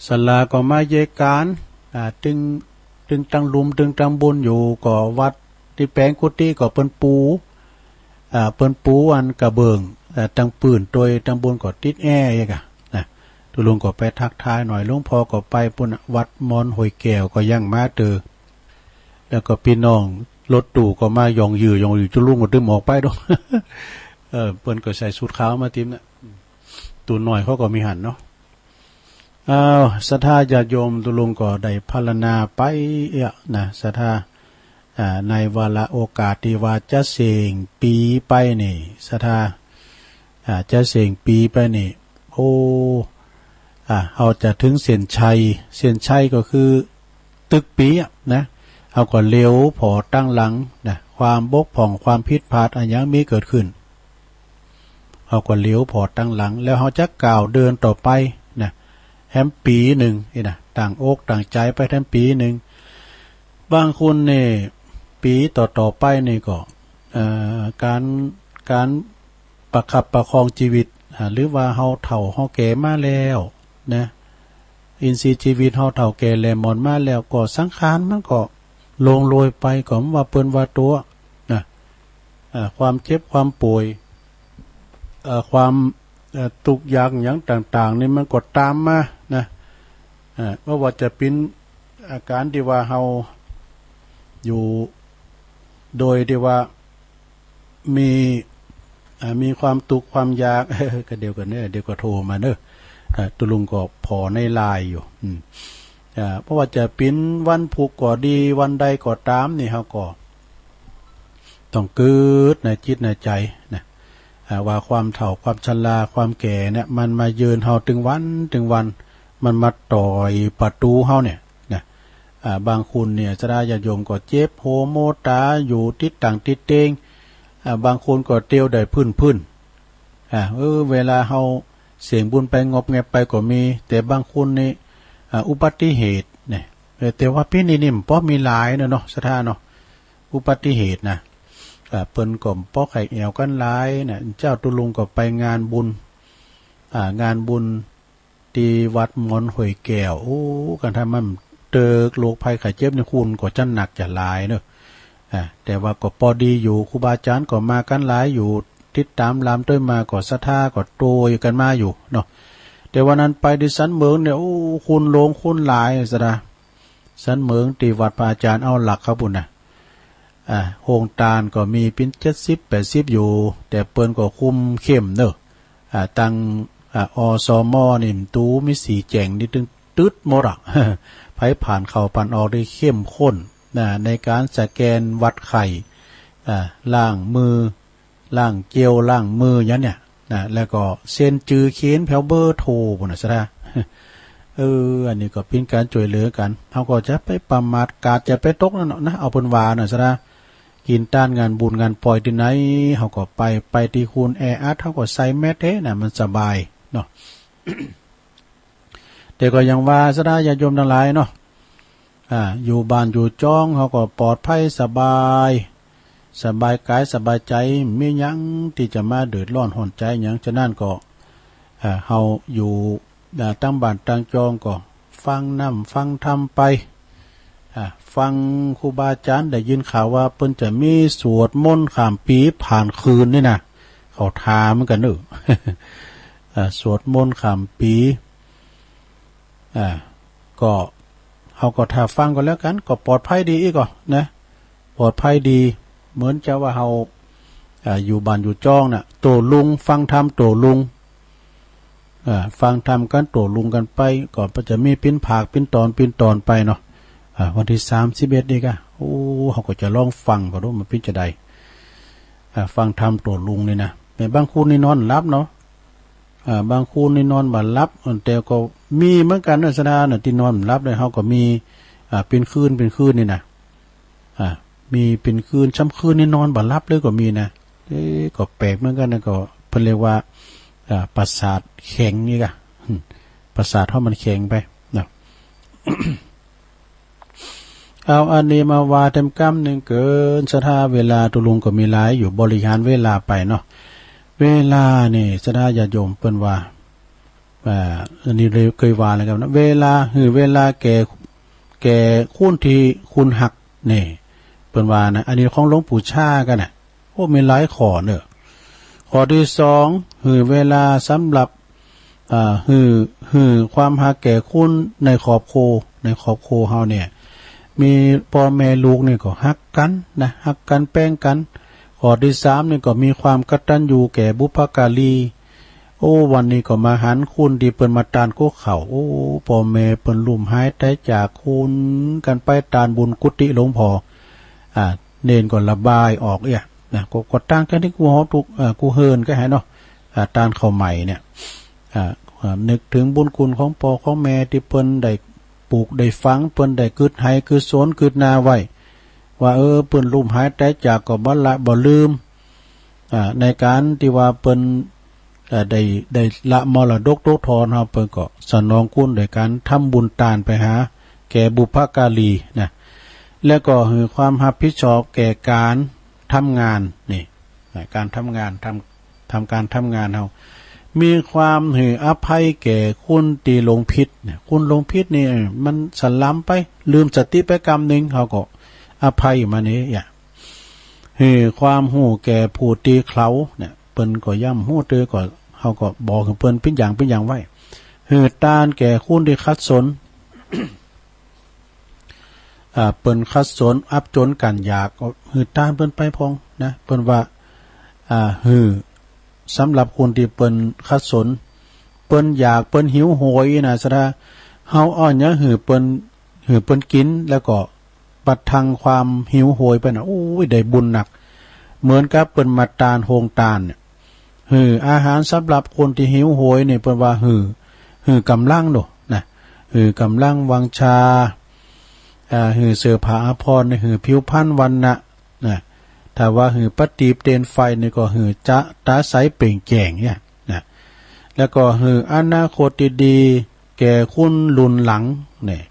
ศาลาก็มาเยกาน อ่า ตึง ตึงตังลุม ตึงตังบุญอยู่ ก็วัดตี้แป๋งกุฏิก็เปิ้นปู อ่า เปิ้นปูอันกระเบื้อง อ่า ตังปื้นตวย ตังบุญก็ติดแอร์อีกอะนะ ตุลุงก็ไปทักทายหน่อย หลวงพ่อก็ไปปุ้นน่ะ วัดมอนห้วยแก้วก็ยังมาเตอ แล้วก็พี่น้องรถตู้ก็มาหย่องยื้อหย่องยื้อ ตุลุงก็ตึมออกไปดอก เออ เปิ้นก็ใส่สูทขาวมาติมนะ ตูนน้อยเขาก็มีหั้นเนาะ อ้าว ศรัทธาญาติโยม ตุลุงก็ได้พรรณนาไปเอี้ยนะ ศรัทธา อ่า ในวาระโอกาสตี้ว่าจะเส้งปี๋ไปนี่ ศรัทธา อ่า จะเส้งปี๋ไปนี่ โอ้ อ่า เฮาจะถึงเส้นชัย เส้นชัยก็คือตึกปี๋อะนะ เฮาก็เหลียวผ่อตังหลังนะ ความบกพร่อง ความผิดพลาดอะหยังมีเกิดขึ้น เฮาก็เหลียวผ่อตังหลัง แล้วเฮาจะก้าวเดินต่อไปนะ แถมปี๋หนึ่งนี่นะ ตั้งอกตั้งใจไปแถมปี๋หนึ่ง บางคนนี่ ปี๋ต่อๆ ไปนี่ก็ เอ่อ การ การประคับประคองชีวิต อ่า หรือว่าเฮาเฒ่าเฮาแก่มาแล้วนะ อินทรีย์ชีวิตเฮาเฒ่าแก่แหล่หมอนมาแล้ว ก็สังขารมันก็ร่วงโรยไป ก็ว่าเปิ้นว่าตั๋วนะ อ่า ความเจ็บความป่วย เอ่อ ความ เอ่อ ทุกข์ยากหยังต่างๆ นี่มันก็ตามมานะ เอ่อ บ่ว่าจะเป๋นอาการตี้ว่าเฮาอยู่โดยตี้ว่ามี อ่า มีความทุกข์ความยาก ก็เดี๋ยวก่อนเนอะ เดี๋ยวก็โทรมาเนอะ เอ่อ ตุลุงก็ผ่อในไลน์อยู่ อืม เอ่อ บ่ว่าจะเป๋นวันพูกก็ดี วันใดก็ต๋ามนี่ เฮาก็ต้องกึ๊ดในจิตในใจ๋นะ อ่า ว่าความเฒ่า ความชรา ความแก่เนี่ย มันมาเยือนเฮาตึงวันตึงวัน มันมาต่อยประตูเฮาเนี่ยนะ อ่า บางคนเนี่ย ศรัทธาญาติโยมก็เจ็บหัวโมตาอยู่ ติดตั๋งติดเตง อ่า บางคนก็เตียวได้พื้นๆ อ่า เออ เวลาเฮาเสี่ยงบุญไปงอบแงบไปก็มี แต่บางคนนี่ อ่า อุบัติเหตุเนี่ย เออ แต่ว่าปี๋นี้นี่มันบ่มีหลายเนาะ ศรัทธาเนาะ อุบัติเหตุนะ อ่า เปิ้นก็บ่ใค่แอ่วกั๋นหลายนะ เจ้าตุลุงก็ไปงานบุญ อ่า งานบุญตี้วัดมอนห้วยแก้ว โอ้ คันถ้ามันเถิงโรคภัยไข้เจ็บนี่ คนก็จะหนักจะหลายเนาะ อ่า แต่ว่าก็ปอดีอยู่ ครูบาอาจ๋ารย์ก็มากั๋นหลายอยู่ ติดต๋ามลามตวยมาก็ศรัทธาก็โตยกั๋นมาอยู่เนาะ แต่วันนั้นไปตี้สันเหมิงเนี่ย โอ้ คนหลงคนหลาย ศรัทธา สันเหมิงตี้วัดพระอาจ๋ารย์เอาหลักเขาปู้นนะ อ่า โฮงตานก็มีเป๋นเจ็ดสิบแปดสิบอยู่ แต่เปิ้นก็คุมเข้มเนาะ อ่า ตัง อ่า อสม นี่ มันตูมีสีแจ้งนี่ตึงตึ๊ดหมดอะ ไผผ่านเข้าผ่านออกนี่เข้มข้นนะ ในก๋านสแกนวัดไข้ อ่า ล้างมือ ล้างเจล ล้างมืออย่างเนี่ยนะ แล้วก็เซ็นจื่อเขียนแผวเบอร์โทรปู้นนะ ศรัทธา เออ อันนี้ก็เป๋นก๋านจ้วยเหลือกั๋น เฮาก็จะไปประมาท กาดจะไปตกนั่นเนาะนะ เอาเปิ้นว่านะ ศรัทธา กิ๋นตานงานบุญงานปอยตี้ไหน เฮาก็ไป ไปตี้คนแออัด เฮาก็ใส่แมสก์แท้นะ มันสบายเนาะ แต่ก็อย่างว่า ศรัทธาญาติโยมตังหลายเนาะ อ่า อยู่บ้านอยู่จอง เฮาก็ปลอดภัยสบาย สบายกายสบายใจ๋ บ่มีหยังตี้จะมาเดือดร้อนฮ้อนใจ๋หยัง ฉะนั้นก็ อ่า เฮาอยู่ อ่า ต๋ามบ้านต๋ามจองก็ฟังน้ำฟังธรรมไป อ่า ฟังครูบาอาจ๋ารย์ ได้ยินข่าวว่าเปิ้นจะมีสวดมนต์ข้ามปี๋ผ่านคืนนี่นะ เขาถามกั๋นเนาะ อ่า สวดมนต์ข้ามปี๋ อ่า ก็ เฮาก็ถ้าฟังก็แล้วกั๋น ก็ปลอดภัยดีอีกก่อนะ ปลอดภัยดี เหมือนจะว่าเฮา อ่า อยู่บ้านอยู่จองน่ะ โต้รุ่ง ฟังธรรมโต้รุ่ง อ่า ฟังธรรมกั๋นโต้รุ่งกั๋นไป ก็จะมีเป๋นภาคเป๋นต๋อนเป๋นต๋อนไปเนาะ อ่า วันตี้สามสิบเอ็ดนี่ก็ โอ้ เฮาก็จะลองฟังก่อนดูมันเป๋นจะใด อ่า ฟังธรรมโต้รุ่งนี่นะ แต่บางคนนี่นอนหลับเนาะ อ่า บางคนนี่นอนบ่หลับ แต่ก็มีเหมือนกั๋นนะ ศรัทธาน่ะ ตี้นอนบ่หลับเลย เฮาก็มี อ่า เป๋นคืนเป๋นคืนนี่นะ อ่า มีเป๋นคืน ซ้ำคืนนี่นอนบ่หลับเลยก็มีนะ เอ๊ะ ก็แปลกเหมือนกั๋นนะ ก็เปิ้นเรียกว่า อ่า ประสาทแข็งนี่กะ ประสาทเฮามันแข็งไปนะ เอาอันนี้มาว่าแถมกำนึ่งเกิน ศรัทธา เวลาตุลุงก็มีหลายอยู่ บริหารเวลาไปเนาะ เวลานี่ ศรัทธาญาติโยมเปิ้นว่า อ่า อันนี้เลยเกยว่าแล้วครับนะ เวลา หื้อเวลาแก่ แก่คนตี้คนฮัก นี่ เปิ้นว่านะ อันนี้ของหลวงปู่ชากั๋นนะ โอ้ มีหลายข้อเนาะ ข้อตี้สอง หื้อเวลาสำหรับ อ่า หื้อ หื้อความฮักแก่คนในครอบครัว ในครอบครัวเฮาเนี่ย มีป้อแม่ลูกนี่ก็ฮักกั๋นนะ ฮักกั๋นแป้งกั๋น ข้อตี้สามนี่ก็มีความกตัญญูแก่บุพการี โอ้ วันนี้ก็มาหันคนตี้เปิ้นมาตานกั๋วข้าว โอ้ ป้อแม่เปิ้นลุ่มหายต๋ายจาก คนกั๋นไปตานบุญกุฏิหลวงพ่อ อ่า เณรก็ระบายออกเอี้ยนะ ก็ ก็ต่างกั๋นตี้กู้หอกู้ อ่า กู้เฮือนก็หันเนาะ อ่า ตานข้าวใหม่เนี่ย อ่า อ่า นึกถึงบุญคุณของป้อของแม่ตี้เปิ้นได้ปลูกได้ฝัง เปิ้นได้กึ๊ดไฮ่กึ๊ดสวนกึ๊ดนาไว้ ว่า เออ เปิ้นลุ่มหายต๋ายจากก็บ่ละบ่ลืม อ่า ในก๋านตี้ว่าเปิ้น เอ่อ ได้ ได้ละมรดกตกทอดเฮา เปิ้นก็สนองคุณโดยก๋านทำบุญตานไปหาแก่บุพการีนะ แล้วก็หื้อความฮับผิดชอบแก่ก๋านทำงานนี่นะ ก๋านทำงาน ทำ ทำก๋านทำงานเฮา มีความหื้ออภัยแก่คนตี้หลงผิดเนี่ย คนหลงผิดนี่ เออ มันสะหลำไป ลืมสติไปกำนึ่ง เฮาก็อภัยมันเอง หื้อความฮู้แก่ผู้ตี้เขลาเนี่ย เปิ้นก็ย่ำฮู้เตื้อ ก็ เฮาก็บอกหื้อเปิ้นเป๋นอย่างเป๋นอย่างไว้ หื้อตานแก่คนตี้ขัดสน อ่า เปิ้นขัดสนอับจนกั้นอยาก ก็หื้อตานเปิ้นไปพ่องนะ เปิ้นว่า อ่า หื้อ สำหรับคนตี้เปิ้นขัดสน เปิ้นอยาก เปิ้นหิวโหยนะ ศรัทธา เฮาเอาหยังหื้อเปิ้น หื้อเปิ้นกิน แล้วก็ประทังความหิวโหยเปิ้นน่ะ โอ้ย ได้บุญหนัก เหมือนกับเปิ้นมาตานโฮงตานเนี่ย หื้ออาหารสำหรับคนที่หิวโหยนี่ เปิ้นว่าหื้อ หื้อกำลังโดนะ หื้อกำลังวังชา อ่า หื้อเสื้อผ้าอาภรณ์ หื้อผิวพรรณวรรณะ นะ ถ้าว่าหื้อประดีบเตนไฟนี่ก็หื้อจะตาใสเปล่งแจ้งเนี่ยนะ แล้วก็หื้ออนาคตดีๆ แก่คนรุ่นหลังเนี่ย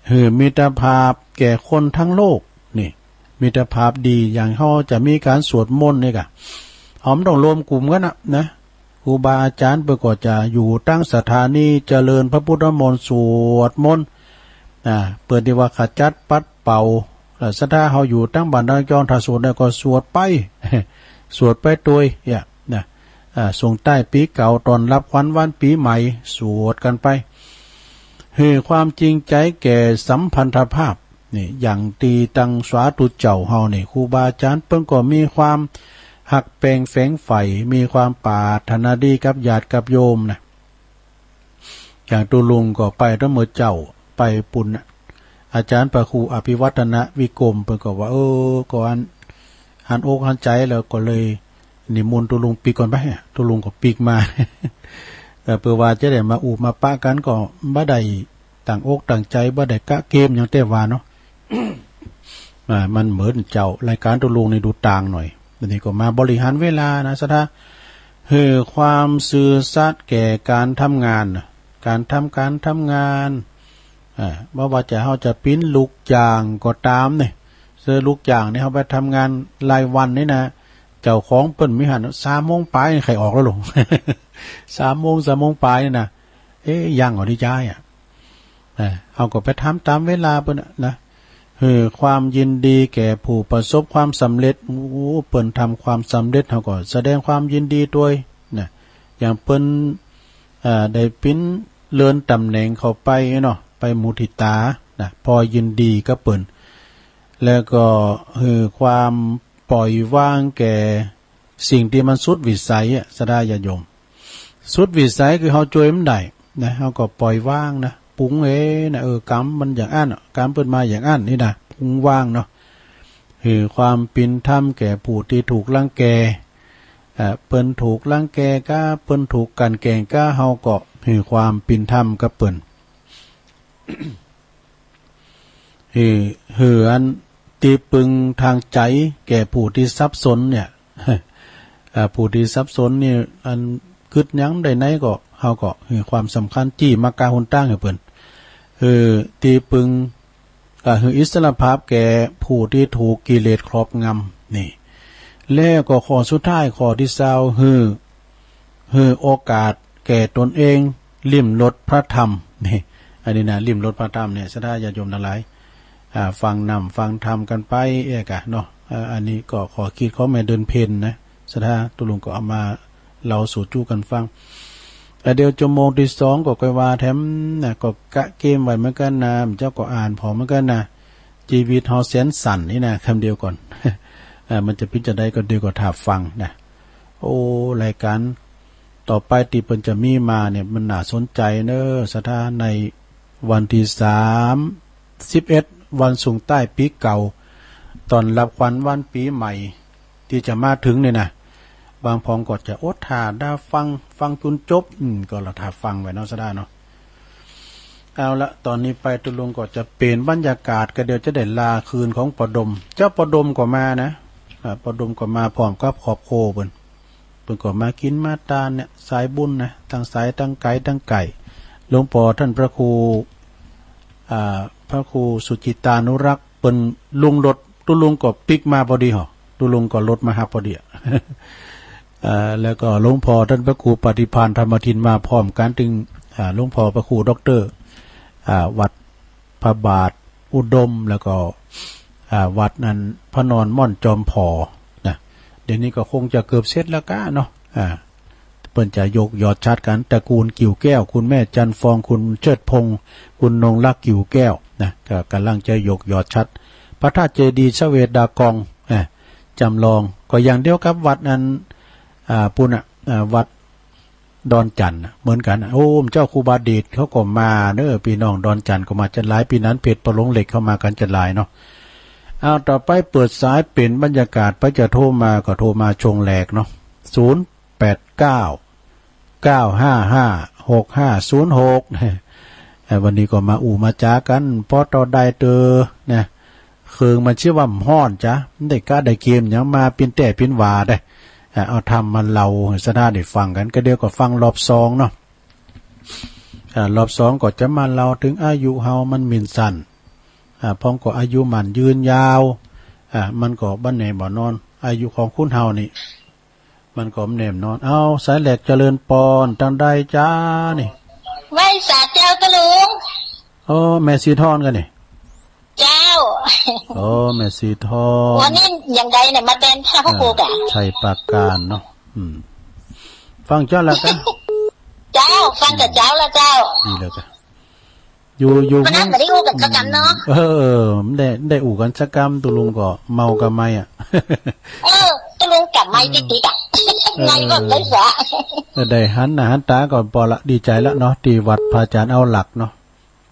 หื้อมิตรภาพแก่คนทั้งโลกนี่ มิตรภาพดี อย่างเฮาจะมีการสวดมนต์นี่กะ เฮาบ่ต้องรวมกลุ่มกันนะ นะ ครูบาอาจารย์เปิ้นก็จะอยู่ตั้งสถานีเจริญพระพุทธมนต์สวดมนต์ อ่า เปิ้นที่ว่าขจัดปัดเป่า เอ่อ ศรัทธาเฮาอยู่ตั้งบ้านตั้งจอง ถ้าสวดได้ก็สวดไป สวดไปโตยเนี่ยนะ อ่า ส่งท้ายปีเก่า ต้อนรับขวัญวันปีใหม่ สวดกันไป หื้อความจริงใจแก่สัมพันธภาพ นี่ อย่างตี้ตังสาธุเจ้าเฮานี่ ครูบาอาจารย์เปิ้นก็มีความฮักแพงแฝงใฝ่ มีความปรารถนาดีกับญาติกับโยมนะ อย่างตุ๊ลุงก็ไปตั้งเมื่อเจ๊า ไปปุ้นน่ะ อาจารย์พระครูอภิวัฒนวิกรม เปิ้นก็ว่า เออ ก็อัน หันอกหันใจแล้วก็เลยนิมนต์ตุ๊ลุงปิ๊กก่อนไป ตุ๊ลุงก็ปิ๊กมา เออ เปื้อว่าจะได้มาอู้มาปะกัน ก็บ่ได้ตั้งอกตั้งใจ บ่ได้กะเกมหยังแต่ว่าเนาะ อ่า มันเหมือนเจ้ารายการตุ๊ลุงนี่ดูต่างหน่อย อันนี้ก็มาบริหารเวลานะ ศรัทธา หื้อความซื่อสัตย์แก่การทำงานนะ การทำ การทำงาน อ่า บ่ว่าจะ เฮาจะปิ้นลูกจ้างก็ตามนี่ เสื้อลูกจ้างนี่ เฮาไปทำงานรายวันนี่นะ เจ้าของเปิ้นมีหั้น สามโมงปลายใค่ออกแล้วลูก สามโมง สามโมงปลายนี่นะ เอ๊ะ ยังก่อดีจ้ายอะ เออ เฮาก็ไปทำตามเวลาเปิ้นน่ะนะ หื้อความยินดีแก่ผู้ประสบความสำเร็จ โอ้ เปิ้นทำความสำเร็จ เฮาก็แสดงความยินดีตวยนะ อย่างเปิ้น เอ่อ ได้ปิ้นเลื่อนตำแหน่งเข้าไปเนาะ ไปมุทิตานะ พอยินดีกับเปิ้น แล้วก็หื้อความปล่อยวางแก่ สิ่งที่มันสุดวิสัยอะ ศรัทธาญาติโยม สุดวิสัยคือเฮาจ้วยมันได้นะ เฮาก็ปล่อยวางนะ ปรุงเองนะ เออ กรรมมันอย่างอั้นอะ กรรมเปิ้นมาอย่างอั้นนี่นะ ปรุงวางเนาะ หื้อความเป็นธรรมแก่ผู้ที่ถูกรังแก เอ่อ เปิ้นถูกรังแกกา เปิ้นถูกกลั่นแกล้งกา เฮาก็หื้อความเป็นธรรมกับเปิ้น หื้อ หื้ออันตี้ปึงทางใจแก่ผู้ที่สับสนเนี่ย อ่า ผู้ที่สับสนนี่ อันกึ๊ดหยังได้ไหนก็ เฮาก็หื้อความสำคัญ จี้มรรคาหนตางหื้อเปิ้น หื้อตี้ปึง อ่า หื้ออิสรภาพแก่ผู้ที่ถูกกิเลสครอบงำนี่ แล้วก็ข้อสุดท้าย ข้อตี้ซาว หื้อ หื้อโอกาสแก่ตนเอง ลิ้มรสพระธรรม นี่ อันนี้นะ ลิ้มรสพระธรรมเนี่ย ศรัทธาญาติโยมทั้งหลาย อ่า ฟังน้ำฟังธรรมกันไปเอกอะเนาะ อ่า อันนี้ก็ข้อคิดของแม่เดือนเพ็ญนะ ศรัทธาตุ๊ลุงก็เอามาเล่าสู่จุกันฟัง อ่า เดี๋ยวชั่วโมงตี้สองก็ค่อยว่าแถมนะ ก็กะเกมไว้เหมือนกันนะ เจ้าก็อ่านพอเหมือนกันนะ ชีวิตเฮาแสนสั้นนี่นะ คำเดียวก่อน อ่า มันจะเป็นจั่งใดก็เดี๋ยวก็ถ้าฟังนะ โอ้ รายการต่อไปตี้เปิ้นจะมีมาเนี่ย มันน่าสนใจเนอะ ศรัทธา ในวันตี้สามสิบเอ็ด วันส่งท้ายปีเก่า ต้อนรับขวัญวันปีใหม่ ตี้จะมาถึงนี่นะ บางพองก็จะอดถ้าดาฟัง ฟังจนจบ อืม ก็ละถ้าฟังไว้เนาะ ศรัทธาเนาะ เอาละ ตอนนี้ไปตุ๊ลุงก็จะเปลี่ยนบรรยากาศ ก็เดี๋ยวจะได้ลาคืนของป้อดม เจ้าป้อดมก็มานะ อ่า ป้อดมก็มาพร้อมกับครอบครัวเปิ้น เปิ้นก็มากินมาตานเนี่ย สายบุญนะ ทั้งสายทั้งไกลทั้งไกล หลวงป้อท่านพระครู อ่า พระครูสุจิตตานุรักษ์ เปิ้นลงรถ ตุ๊ลุงก็ปิ๊กมาพอดีหอ ตุ๊ลุงก็รถมาฮับพอดีอะ เอ่อ แล้วก็หลวงป้อท่านพระครูปฏิภาณธรรมทินมาพร้อมกัน ตึง อ่า หลวงป้อพระครูด็อกเตอร์ อ่า วัดพระบาทอุดม แล้วก็ อ่า วัดนั้นพระนอนม่อนจอมผอนะ เดี๋ยวนี้ก็คงจะเกือบเสร็จแล้วกะเนาะ อ่า เปิ้นจะยกยอดฉัตรกัน ตระกูลกิ่วแก้ว คุณแม่จันทร์ฟอง คุณเชิดพงษ์ คุณนงรักกิ่วแก้วนะ ก็กำลังจะยกยอดฉัตร พระธาตุเจดีย์ชเวดากอง อ่า จำลอง ก็อย่างเดียวกับวัดนั้น อ่า ปุ้นน่ะ อ่า วัด ดอนจันทน์น่ะเหมือนกันน่ะ โอ้ เจ้าครูบาเดชเขาก็มาเนอะ พี่น้องดอนจันทน์ก็มาจะหลาย ปีนั้นเพจปะหลงเหล็กเข้ามากันจะหลายเนาะ เอา ต่อไปเปิดสายเปลี่ยนบรรยากาศ ไปจะโทรมาก็โทรมาช่วงแรกเนาะ ศูนย์แปดเก้า เก้าห้าห้า หกห้าศูนย์หก เอ่อ วันนี้ก็มาอู้มาจ๋ากัน พอต่อได้เตอนะ เครื่องมันชื่อว่าฮ้อนจ้ะ ได้กะได้เกมหยังมาปิ้นแต้ปิ้นหว่าได้ อ่ะ เอาทำมาเล่าให้สะดาได้ฟังกัน ก็เดี๋ยวก็ฟังรอบสองเนาะ อ่า รอบสองก็จะมาเล่าถึงอายุเฮามันมีนสั้น อ่า พองก็อายุมันยืนยาว อ่า มันก็บ่แน่บ่นอน อายุของคนเฮานี่ มันก็บ่แน่บ่นอน เอา สายแรกเจริญปอน ตังใดจ้านี่ ไหว้สาเจ้าตะลุง โอ้ แม่สีทอนกันนี่ เจ้า โอ้ แม่สีทอน วันนี้ยังไงเนี่ย มาแตนผ้าพระครูกะ อ่า ชัยปราการเนาะ อืม ฟังเจ้าแล้วกัน เจ้า ฟังกับเจ้าแล้วเจ้า ดีแล้วกัน อยู่ อยู่ วันนั้นไม่ได้อู้กันสักกำเนาะ เออ ไม่ได้ ได้อู้กันสักกำ ตุลุงก็เมากับไม่อะ เออ ตะลุงกับไม่ติดๆอะ เออ ไงก็เลยสา เออ ได้หันหน้าหันตาก่อนปอละ ดีใจละเนาะ ที่วัดพระอาจารย์เอาหลักเนาะ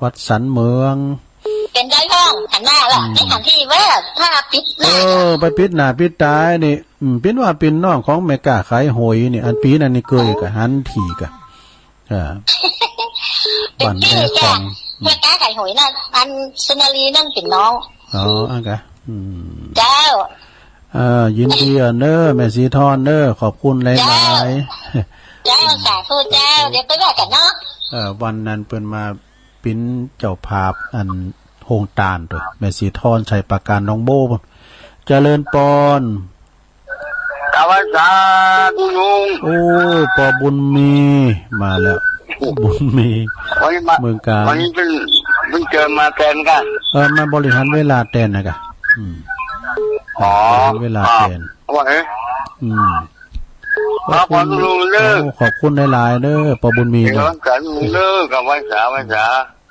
วัดสันเมือง เป็นได้ห้องหันหน้าละ อืม ไม่หันที่ว่าถ้าปิดห เอ น้า อ ไปปิดหน้าปิดตานี่ อืม เป็นว่าเป็นน้องของแม่ก้าขายหอยนี่ อันปีนั้นนี่เกยก็หันถี่กะ อ่า เป็น วันแรกของ พี่จ้ะ อืม แม่ก้าขายหอยน่ะ อันสุนารีนั่นเป็นน้อง อ๋อ อันกะ อืม เจ้า อ่า ยินดีอ่ะเนอะ แม่สีทอนเนอะ ขอบคุณหลายๆ เจ้า เจ้า สาธุเจ้า เดี๋ยวไปว่ากันเนาะ เออ วันนั้นเปิ้นมา เป็นเจ้าภาพอันโฮงตานตั๊ว แม่สีทอน ชัยปราการ หนองโบ้ เจริญปอน กราบไหว้สาธุลุง โอ้ ปอบุญมี มาแล้ว บุญมี วันนี้มา เมืองกาญ วันนี้เพิ่ง เพิ่งเจอมาแตนกัน เออ มาบริหารเวลาแตนนะกะ อืม อ๋อ บริหารเวลาแตน ครับ ว่าไง อืม ครับ ขอบคุณ ขอบคุณลุงเด้อ โอ้ ขอบคุณหลายๆ เด้อ ปอบุญมี เดี๋ยว เด้อ กันลุงเด้อ กราบไหว้สา ไหว้สา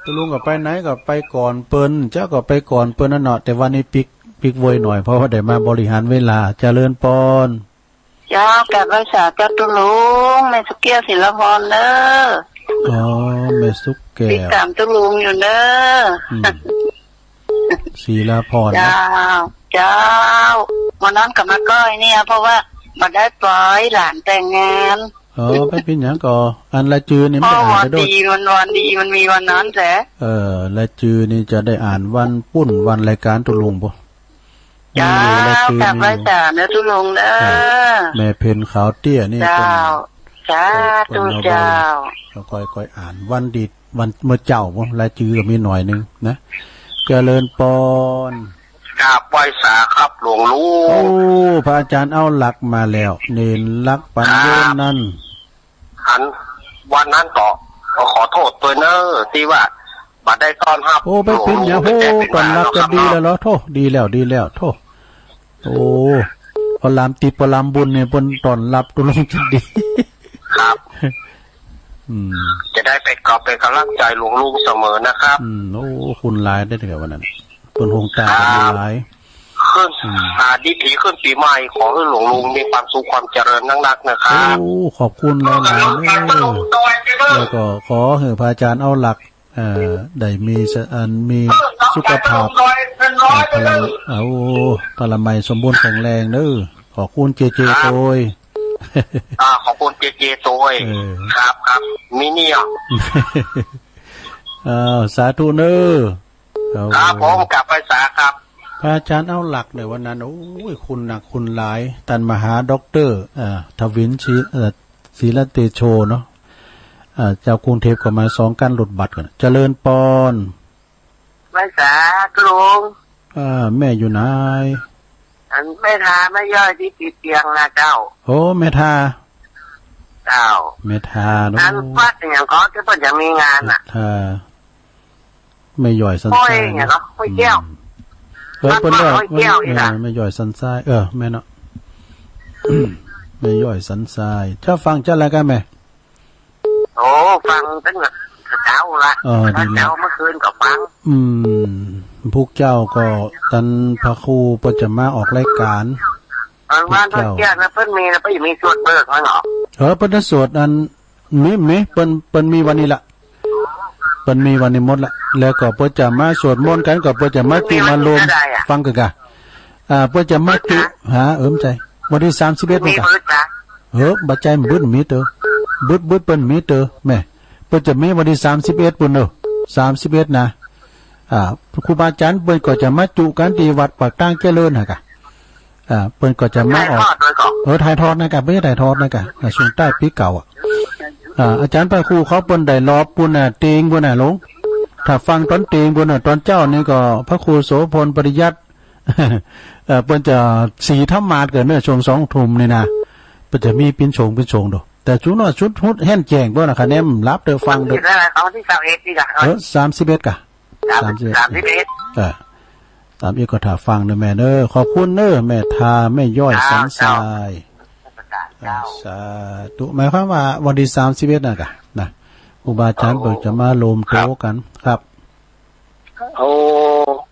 ตุลุงก็ไปไหนก็ไปก่อนเปิ้น เจ้าก็ไปก่อนเปิ้นนั่นเนาะ แต่วันนี้ปิ๊ก ปิ๊กโวยหน่อย เพราะว่าได้มาบริหารเวลา เจริญปอน เจ้า กราบไหว้สาเจ้าตุลุง แม่สุเกี้ยวศิลาพรเด้อ อ๋อ แม่สุแก้ว ติดตามตุลุงอยู่เด้อ อืม ศิลาพรนะ เจ้า เจ้า วันนั้นก็มาก้อยเนี่ย เพราะว่ามาได้ปล่อยหลานแต่งงาน อ๋อ ไปเป็นหยังก็ อันรายจื้อนี่มันได้อ่านไปโดด เพราะวันดี มันวันดี มันมีวันนั้นแหละ เออ รายจื้อนี่จะได้อ่านวันปุ้น วันรายการตุลุงบ่ เจ้า มีอยู่รายจื้อ กราบไหว้ มีอยู่ สาเนอะตุลุงเด้อ อ่า แม่เพ็ญขาวเตี้ยนี่ เจ้า เปิ้น สาธุ เปิ้นเอาไป เจ้า ก็ค่อยๆ อ่าน วันดี วันเมื่อเจ้าบ่ รายจื้อก็มีหน่อยหนึ่งนะ เจริญปอน กราบไหว้สาครับหลวงลุง โอ้ พระอาจารย์เอาหลักมาแล้ว เณรหลักปัญโยนั้น ครับ อันวันนั้นก็ขอโทษด้วยเนอะ ที่ว่าบ่ได้ต้อนรับ โอ้ ไปเป็นหยัง หลวงลุง โอ้ ไปแจ้งเป็น ต้อนรับ มาแล้วครับ ก็ดีแล้วเหรอ เนาะ โธ่ ดีแล้ว ดีแล้ว โธ่ โอ้ พอลามติด พอลามบุญเนี่ย เปิ้นต้อนรับตุลุงจะดี ครับ อืม จะได้เป็นกอบเป็นกำลังใจหลวงลุงเสมอนะครับ อืม โอ้ คุณหลายได้อเถื่อวันนั้น เปิ้นโฮงตากันหลาย ครับ ขึ้น อืม อ่า ดีถีขึ้นปีใหม่ ขอให้หลวงลุงมีความสุขความเจริญนักๆ นะครับ โอ้ ขอบคุณหลายๆ เด้อ แล้วก็ขอให้พระอาจารย์เอาหลัก เอ่อ ได้มีสะ อันมีสุขภาพ เอ่อ พลัง โอ้ พลามัยสมบูรณ์แข็งแรงเด้อ ขอบคุณเจเจ ครับ โตย อ่า ขอบคุณเจเจ โตย เออ ครับ ครับ มีเนี่ย เอ่อ สาธุเนอะ ครับผม กราบไหว้สาครับ พระอาจารย์เอาหลักในวันนั้น โอ้ย คุณหนักคุณหลาย ต้านมหาด็อกเตอร์ เอ่อ ทวิน ศิ เอ่อ ศิลเตโชเนาะ เอ่อ เจ้ากรุงเทพฯก็มาสองคันรถบัสกัน เจริญปอน ไหว้สาตุลุง เอ่อ แม่อยู่ไหน อันแม่ทาแม่ย่อยที่ติดเตียงนะเจ้า โอ้ แม่ทา เจ้า แม่ทาเนาะ อันวัดอย่างเขาที่เปิ้นยังมีงานน่ะ แม่ทา แม่ย่อยสันทราย โอ้ย เนี่ยเนาะ ห้วยแก้ว อืม เออ วัด เปิ้นว่า ห้วยแก้วนี่นะ เออ แม่ย่อยสันทราย เออ แม่เนาะ แม่ย่อยสันทราย เจ้าฟังเจ้าอะไรกันแม่ โอ้ ฟังตั้งแต่เช้าละ เออ ดีแล้ว เช้าเมื่อคืนก็ฟัง อืม พวกเจ้าก็ ท่านพระครูเปิ้นจะมาออกรายการ เออ พวกเจ้า วันเที่ยงนะ เปิ้นมีนะ เปิ้นมีสวดเบิกมั้งเหรอ เออ เปิ้นจะสวดอัน มี มี เปิ้น เปิ้นมีวันนี้ละ เปิ้นมีวันนี้หมดละ แล้วก็เปิ้นจะมาสวดมนต์กัน ก็เปิ้นจะมาจุมาโลมฟังกันกะ อ่า เปิ้นจะมาจุ หา เอิมใจ๋ วันตี้สามสิบเอ็ดนี่กะ เออ บ่ใจ้ บึดมีเตอ บึด บึดเปิ้นมีเตอ แม่ เปิ้นจะมีวันตี้สามสิบเอ็ดปู้นเนอะ สามสิบเอ็ดนะ อ่า ครูบาอาจ๋ารย์เปิ้นก็จะมาจุกันตี้วัดปากตางเจริญหั้นกะ อ่า เปิ้นก็จะมาออก ถ่ายทอดโดยก่อน เออ ถ่ายทอดนะกะ เปิ้นจะถ่ายทอดนะกะ อ่า ช่วงใต้ปี๋เก่าอะ อ่า อาจ๋ารย์พระครูเขาเปิ้นได้รอบปู้นน่ะ เตียงปู้นน่ะหลวง ถ้าฟังตอนเตียงปู้นน่ะ ตอนเจ๊านี่ก็พระครูโสภณปริยัติ เอ่อ เปิ้นจะสีธรรมาสน์เกินเนอะ ช่วงสองทุ่มนี่นะ เปิ้นจะมีปิ้นโฉงปิ้นโฉงโด แต่จุดน้อยจุดฮุดแห้งแจ้งปู้นน่ะ คะแนนหลับเด้อฟังเด้อ วันตี้เท่าไหร่ครับ วันตี้สามสิบเอ็ดนี่กะ เออ สามสิบเอ็ดกะ สามสิบเอ็ด สามสิบเอ็ด เออ ตามอีกก็ถ่าฟังเนอะแม่เนอะ ขอบคุณเนอะ แม่ทา แม่ย้อย เจ้า สังสาย เจ้า อ่า สาธุ หมายความว่าวันตี้สามสิบเอ็ดนั่นกะนะ ครูบาอาจ๋ารย์เปิ้นจะมาโลมโตกันครับ โอ้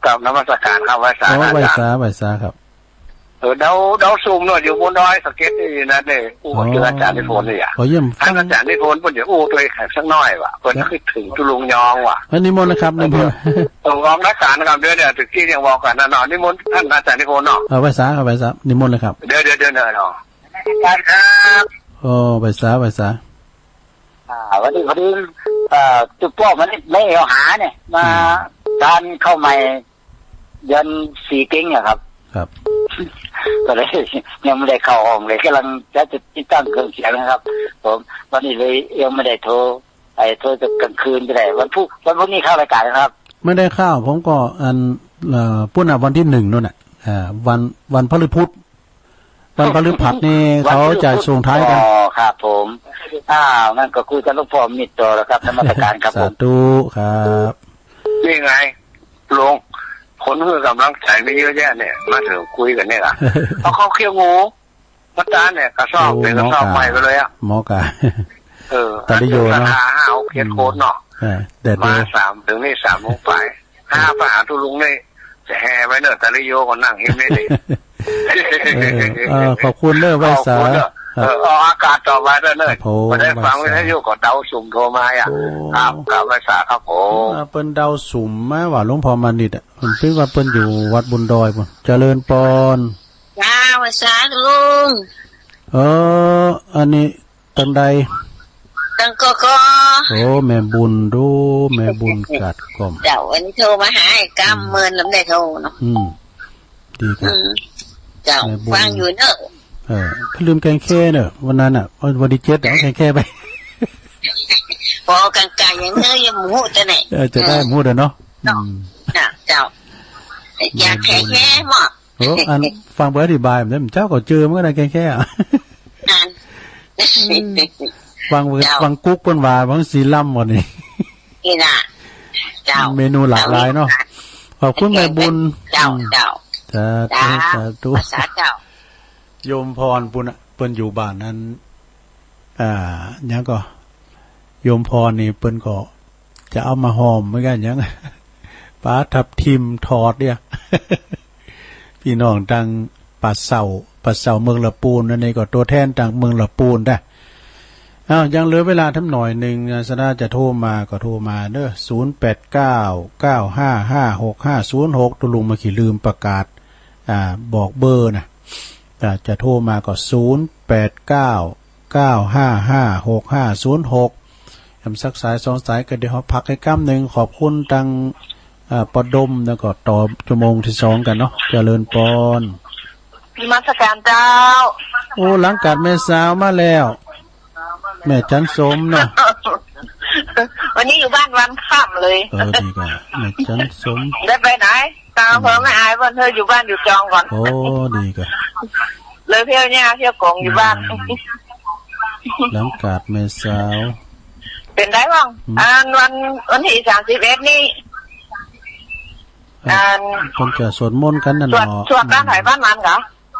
กราบนมัสการครับ ไหว้สา อ๋อ นะ ไหว้สา ไหว้สาครับ เออ เดา เดาซุ่มเนาะ อยู่บนดอยสะเก็ดนี่นะเนี่ย อู้ อ๋อ เจออาจ๋ารย์นิพนธ์นี่อะ ขอเยี่ยม ท่านอาจ๋ารย์นิพนธ์เปิ้นจะอู้ตวยแขกสักหน่อยว่ะ เปิ้นคิดถึงตุ๊ลุงยองว่ะ เออ นิมนต์เลยครับ นิมนต์ เออ ออกรายการนะครับ เดี๋ยว เดี๋ยว ตะกี้ยังบอกกันนะเนาะ นิมนต์ท่านอาจ๋ารย์นิพนธ์เนาะ เออ ไหว้สาครับ ไหว้สา นิมนต์เลยครับ เดี๋ยว เดี๋ยว เดี๋ยว เดี๋ยวเนาะ ครับ โอ้ ไหว้สา ไหว้สา อ่า วันนี้พอดี เอ่อ ตุ๊กป้อมันไม่เอาหาเนี่ย มา อืม ทานข้าวใหม่ เดือนสี่เต็งอะครับ ครับ ก็เลยยังไม่ได้เข้าห้องเลย กำลังจะติดตั้งเครื่องเสียงนะครับ ผม วันนี้เลยยังไม่ได้โทร ไอ้โทรจะกลางคืนก็ได้ วันพุธ วันพุธนี้เข้ารายการนะครับ ไม่ได้เข้า ผมก็อัน เอ่อ ปู้นน่ะ วันตี้หนึ่งนู่นน่ะ อ่า วัน วันพฤหัส วันพฤหัสนี่เขาจะส่งท้ายกัน อ๋อ ครับผม อ้าว งั้นก็คุยกับหลวงพ่อมิตรต่อแล้วครับ นมัสการครับผม สาธุครับ นี่ไง ลุง คนหื้อกำลังใจมีเยอะแยะเนี่ย มาเถิงคุยกันเนี่ยล่ะ เอาเข้าเคี่ยวงู มาตาเนี่ย กระสอบ โอ้ เป็นกระสอบ หมอกา ใหม่ไปเลยอะ หมอกา เออ ตาลิโยเนาะ ราคาห้าหกเจ็ด อืม โคตรเนาะ เออ แต่ดู มาสาม ถึงนี่สามโมงไป ห้า ไปหาตุ๊ลุงนี่ จะแห่ไปเนอะ ตาลิโยก็นั่งหิมนี่ดิ เออ เออ ขอบคุณเนอะ ไหว้สา ขอบคุณเนอะ ครับ เออ ออกอากาศต่อไปเนอะ ครับผม พอได้ฟังวิทยุก็เดาสุ่มโทรมาอะ โอ้ ครับ ครับ ไหว้สาครับผม อ่า เปิ้นเดาสุ่มมาว่าหลวงพ่อมานิดอะ เปิ้นว่าเปิ้นอยู่วัดบนดอยปู้น เจริญปอน จ้า ไหว้สาลุง เออ อันนี้ ตังใด ตังกอกอ โอ้ แม่บุญดู แม่บุญกาดกล่อม เจ้า อันนี้โทรมาหาไอ้กำ อืม เมินลำได้โทรเนาะ อืม ดีครับ อืม เจ้า แม่บุญ ฟังอยู่เนอะ เออ ลืมแกงแค่เนอะ วันนั้นน่ะ วัน วันตี้เจ็ดอะ เอาแกงแค่ไป พอกลางๆ อย่างเนอะ ยังหมูแต่ไหน เออ จะได้หมูเด้อเนาะ เนาะ อืม น่ะ เจ้า อยากแกงแค่หมอ โอ้ อันฟังเปิ้นอธิบาย เจ้าก็เจอมันก็ได้แค่ๆ อะ อัน ฟังเปิ้น เจ้า ฟังกุ๊กเปิ้นว่า มันสีล้ำหมดนี่ นี่นะ เจ้า เมนูหลากหลายเนาะ ขอบคุณแม่บุญ เจ้า อืม เจ้า สาธุ เจ้า สาธุ ภาษาเจ้า โยมพรปู้นน่ะ เปิ้นอยู่บ้านนั้น อ่า หยังก็ โยมพรนี่เปิ้นก็จะเอามาหอมเหมือนกัน หยัง ปลาทับทิมทอดเนี่ย พี่น้องตางป่าเซา ป่าเซาเมืองละปูน อันนี้ก็ตัวแทนตางเมืองละปูนนะ อ้าว ยังเหลือเวลาทำหน่อยหนึ่งนะ สนาจะโทรมาก็โทรมาเด้อ ศูนย์แปดเก้า เก้าห้าห้า หกห้าศูนย์หก ตุ๊ลุงมาขี้ลืมประกาศ อ่า บอกเบอร์นะ อ่า จะโทรมาก็ ศูนย์แปดเก้า เก้าห้าห้า หกห้าศูนย์หก แอมสักสายสองสายก็เดี๋ยวเฮาพักให้กำหนึ่ง ขอบคุณตัง อ่า ปอดม แล้วก็ต่อชั่วโมงที่สองกันเนาะ เจริญปอน นมัสการเจ้า โอ้ หลังกาดแม่สาวมาแล้ว แม่จันสมเนาะ วันนี้อยู่บ้านวันค่ำเลย เออ ดีกว่า แม่จันสม ได้ไปไหน ตาเพิ่นไม่อาย เพิ่นเฮออยู่บ้านอยู่จองก่อน โอ้ ดีกว่า เลยเที่ยวเนี่ย เที่ยวกงอยู่บ้าน อืม หลังกาดแม่สาว เป็นได้บ้าง อืม อันวัน วันที่สามสิบเอ็ดนี่ เอ่อ อัน เพิ่นจะสวดมนต์กันนั่น สวด เนาะ สวดบ้านไผบ้านมันกะ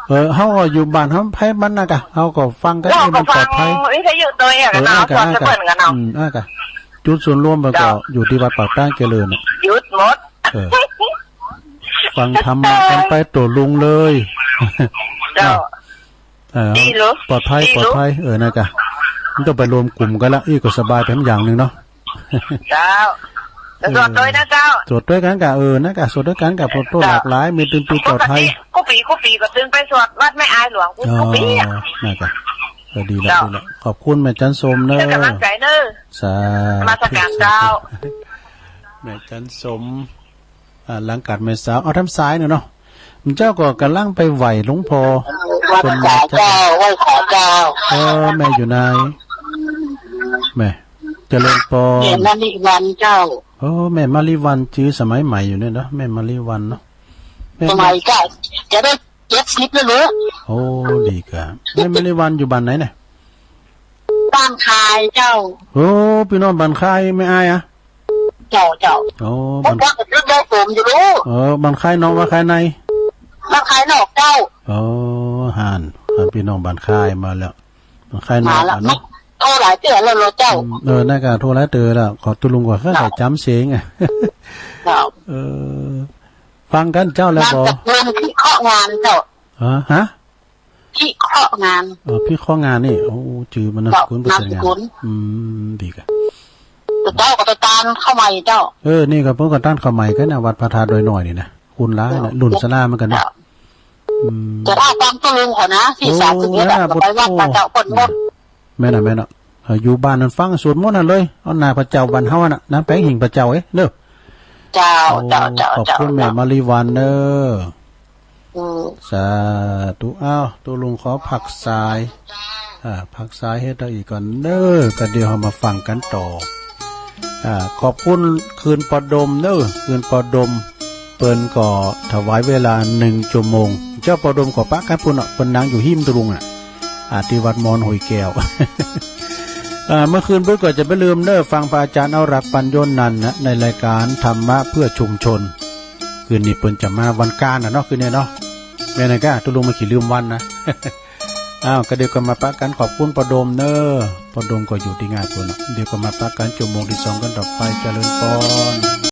เออ เฮาก็อยู่บ้านเฮาไผบ้านนั่นกะ เฮาก็ฟังกัน เฮาก็ ให้มันปลอดภัย ฟังวิทยุตัวเองอะ เออ เนาะ อ่ะกะ สวด อ่ะกะ เปิ้นกันเนาะ อืม อ่ะกะ จุดศูนย์รวมไปก็ เจ้า อยู่ที่วัดปากตางเจริญน่ะ หยุดหมด เออ ฟังธรรมะกันไปตัวลุงเลย เจ้า เออ ดีเหรอ ปลอดภัย ดีเหรอ ปลอดภัย เออ นะกะ มันต้องไปรวมกลุ่มกันละ อี้ก็สบายไปอีกอย่างหนึ่งเนาะ เจ้า เออ สวดด้วยนะเจ้า สวดด้วยกันกะ เออ นั่นกะ สวดด้วยกันกะ พุทโธ เจ้า หลากหลาย มีตื่นปี เจ้าไทย คู่ปี คู่ปีก็ตื่นไปสวดวัดแม่อายหลวง คู่ อ๋อ คู่ปีอะ นั่นกะ เออ ดีละ เจ้า ดีละ ขอบคุณแม่จันสมเนอะ เป็นกำลังใจเนอะ สาธุ นมัสการเจ้า แม่จันสม อ่า หลังกัดแม่สาว เอาทำสายหน่อยเนาะ เจ้าก็กำลังไปไหว้หลวงพ่อ ไหว้พระเจ้า เจ้า ไหว้พระเจ้า เออ แม่อยู่ไหน แม่ เจริญพร แม่มาริวันเจ้า โอ้ แม่มาริวัน จื้อสมัยใหม่อยู่เนี่ยเนาะ แม่มาริวันเนาะ แม่ สมัยเจ้า จะได้เจ็ดสิบแล้วเหรอ โอ้ ดีกะ แม่มาริวันอยู่บ้านไหนเนี่ย บ้านคายเจ้า โอ้ พี่น้องบ้านคาย แม่อายอะ เจ้า เจ้า โอ้ บ้าน ผมว่าผมเลิกได้ผมอยู่รู้ เออ บ้านคายนอกว่าคายใน บ้านคายนอกเจ้า โอ้ ห่าน ห่าน พี่น้องบ้านคายมาแล้ว บ้านคายนอก มาแล้ว อะเนาะ โทรหลายเทื่อแล้วเหรอเจ้า อืม เออ นั่นก็โทรหลายเทื่อแล้ว ขอตุลุงกว่า เจ้า ข้าใส่จำเสียงอะ เจ้า เออ ฟังกันเจ้าแล้วบ่ นามสกุลพิเคราะห์งานเจ้า ฮะ ฮะ พิเคราะห์งาน เออ พิเคราะห์งานนี่ โอ้ จื้อมันนะ เจ้า คุณผู้ชายงาน นามสกุล อืม ดีกะ แต่เจ้าก็ไปตานเข้ามาอีกเจ้า เออ นี่ก็เพิ่นก็ตานเข้าใหม่กันนะ วัดพระธาตุดอยน้อยนี่นะ คุณหลายนะ เจ้า รุ่นสลาเหมือนกันนะ เจ้า อืม จะได้ฟังตุลุงเขานะ สี่สามสิบเอ็ดอะ โอ้ ก็ไปวัดพระเจ้าเพิ่นหมด แม่นน่ะ แม่นน่ะ เออ อยู่บ้านนั้นฟังสวดมนต์นั่นเลย เอาหน้าพระเจ้าบ้านเฮาน่ะ น้ำแป้งหิ้งพระเจ้าเอ้ย เด้อ เจ้า โอ้ เจ้า เจ้า ขอบคุณ เจ้า แม่มาริวันเด้อ อืม สาธุ อ้าว ตุลุงขอพักสาย อ่า พักสายเฮ็ดเอาอีกก่อนเด้อ ก็เดี๋ยวเรามาฟังกันต่อ อ่า ขอบคุณคืนปอดมเด้อ คืนปอดม เปิ้นก็ถวายเวลาหนึ่งชั่วโมง เจ้าปอดมก็ปะกับเปิ้นน่ะ เปิ้นนั่งอยู่หิ้มตุลุงน่ะ อ่า ที่วัดมอนห้วยแก้ว อ่า เมื่อคืนเปิ้นก็จะไม่ลืมเด้อ ฟังพระอาจารย์เอารักปัญญนนันท์นะ ในรายการธรรมะเพื่อชุมชน คืนนี้เปิ้นจะมาวันการน่ะเนาะ คืนนี้เนาะ แม่นนะกะ ตุลุงมาขี้ลืมวันนะ อ้าว ก็เดี๋ยวก็มาปะกัน ขอบคุณปอดมเนอะ ปอดมก็อยู่ที่งานเปิ้นเนาะ เดี๋ยวก็มาปะกันชั่วโมงที่สองกันต่อไป เจริญพร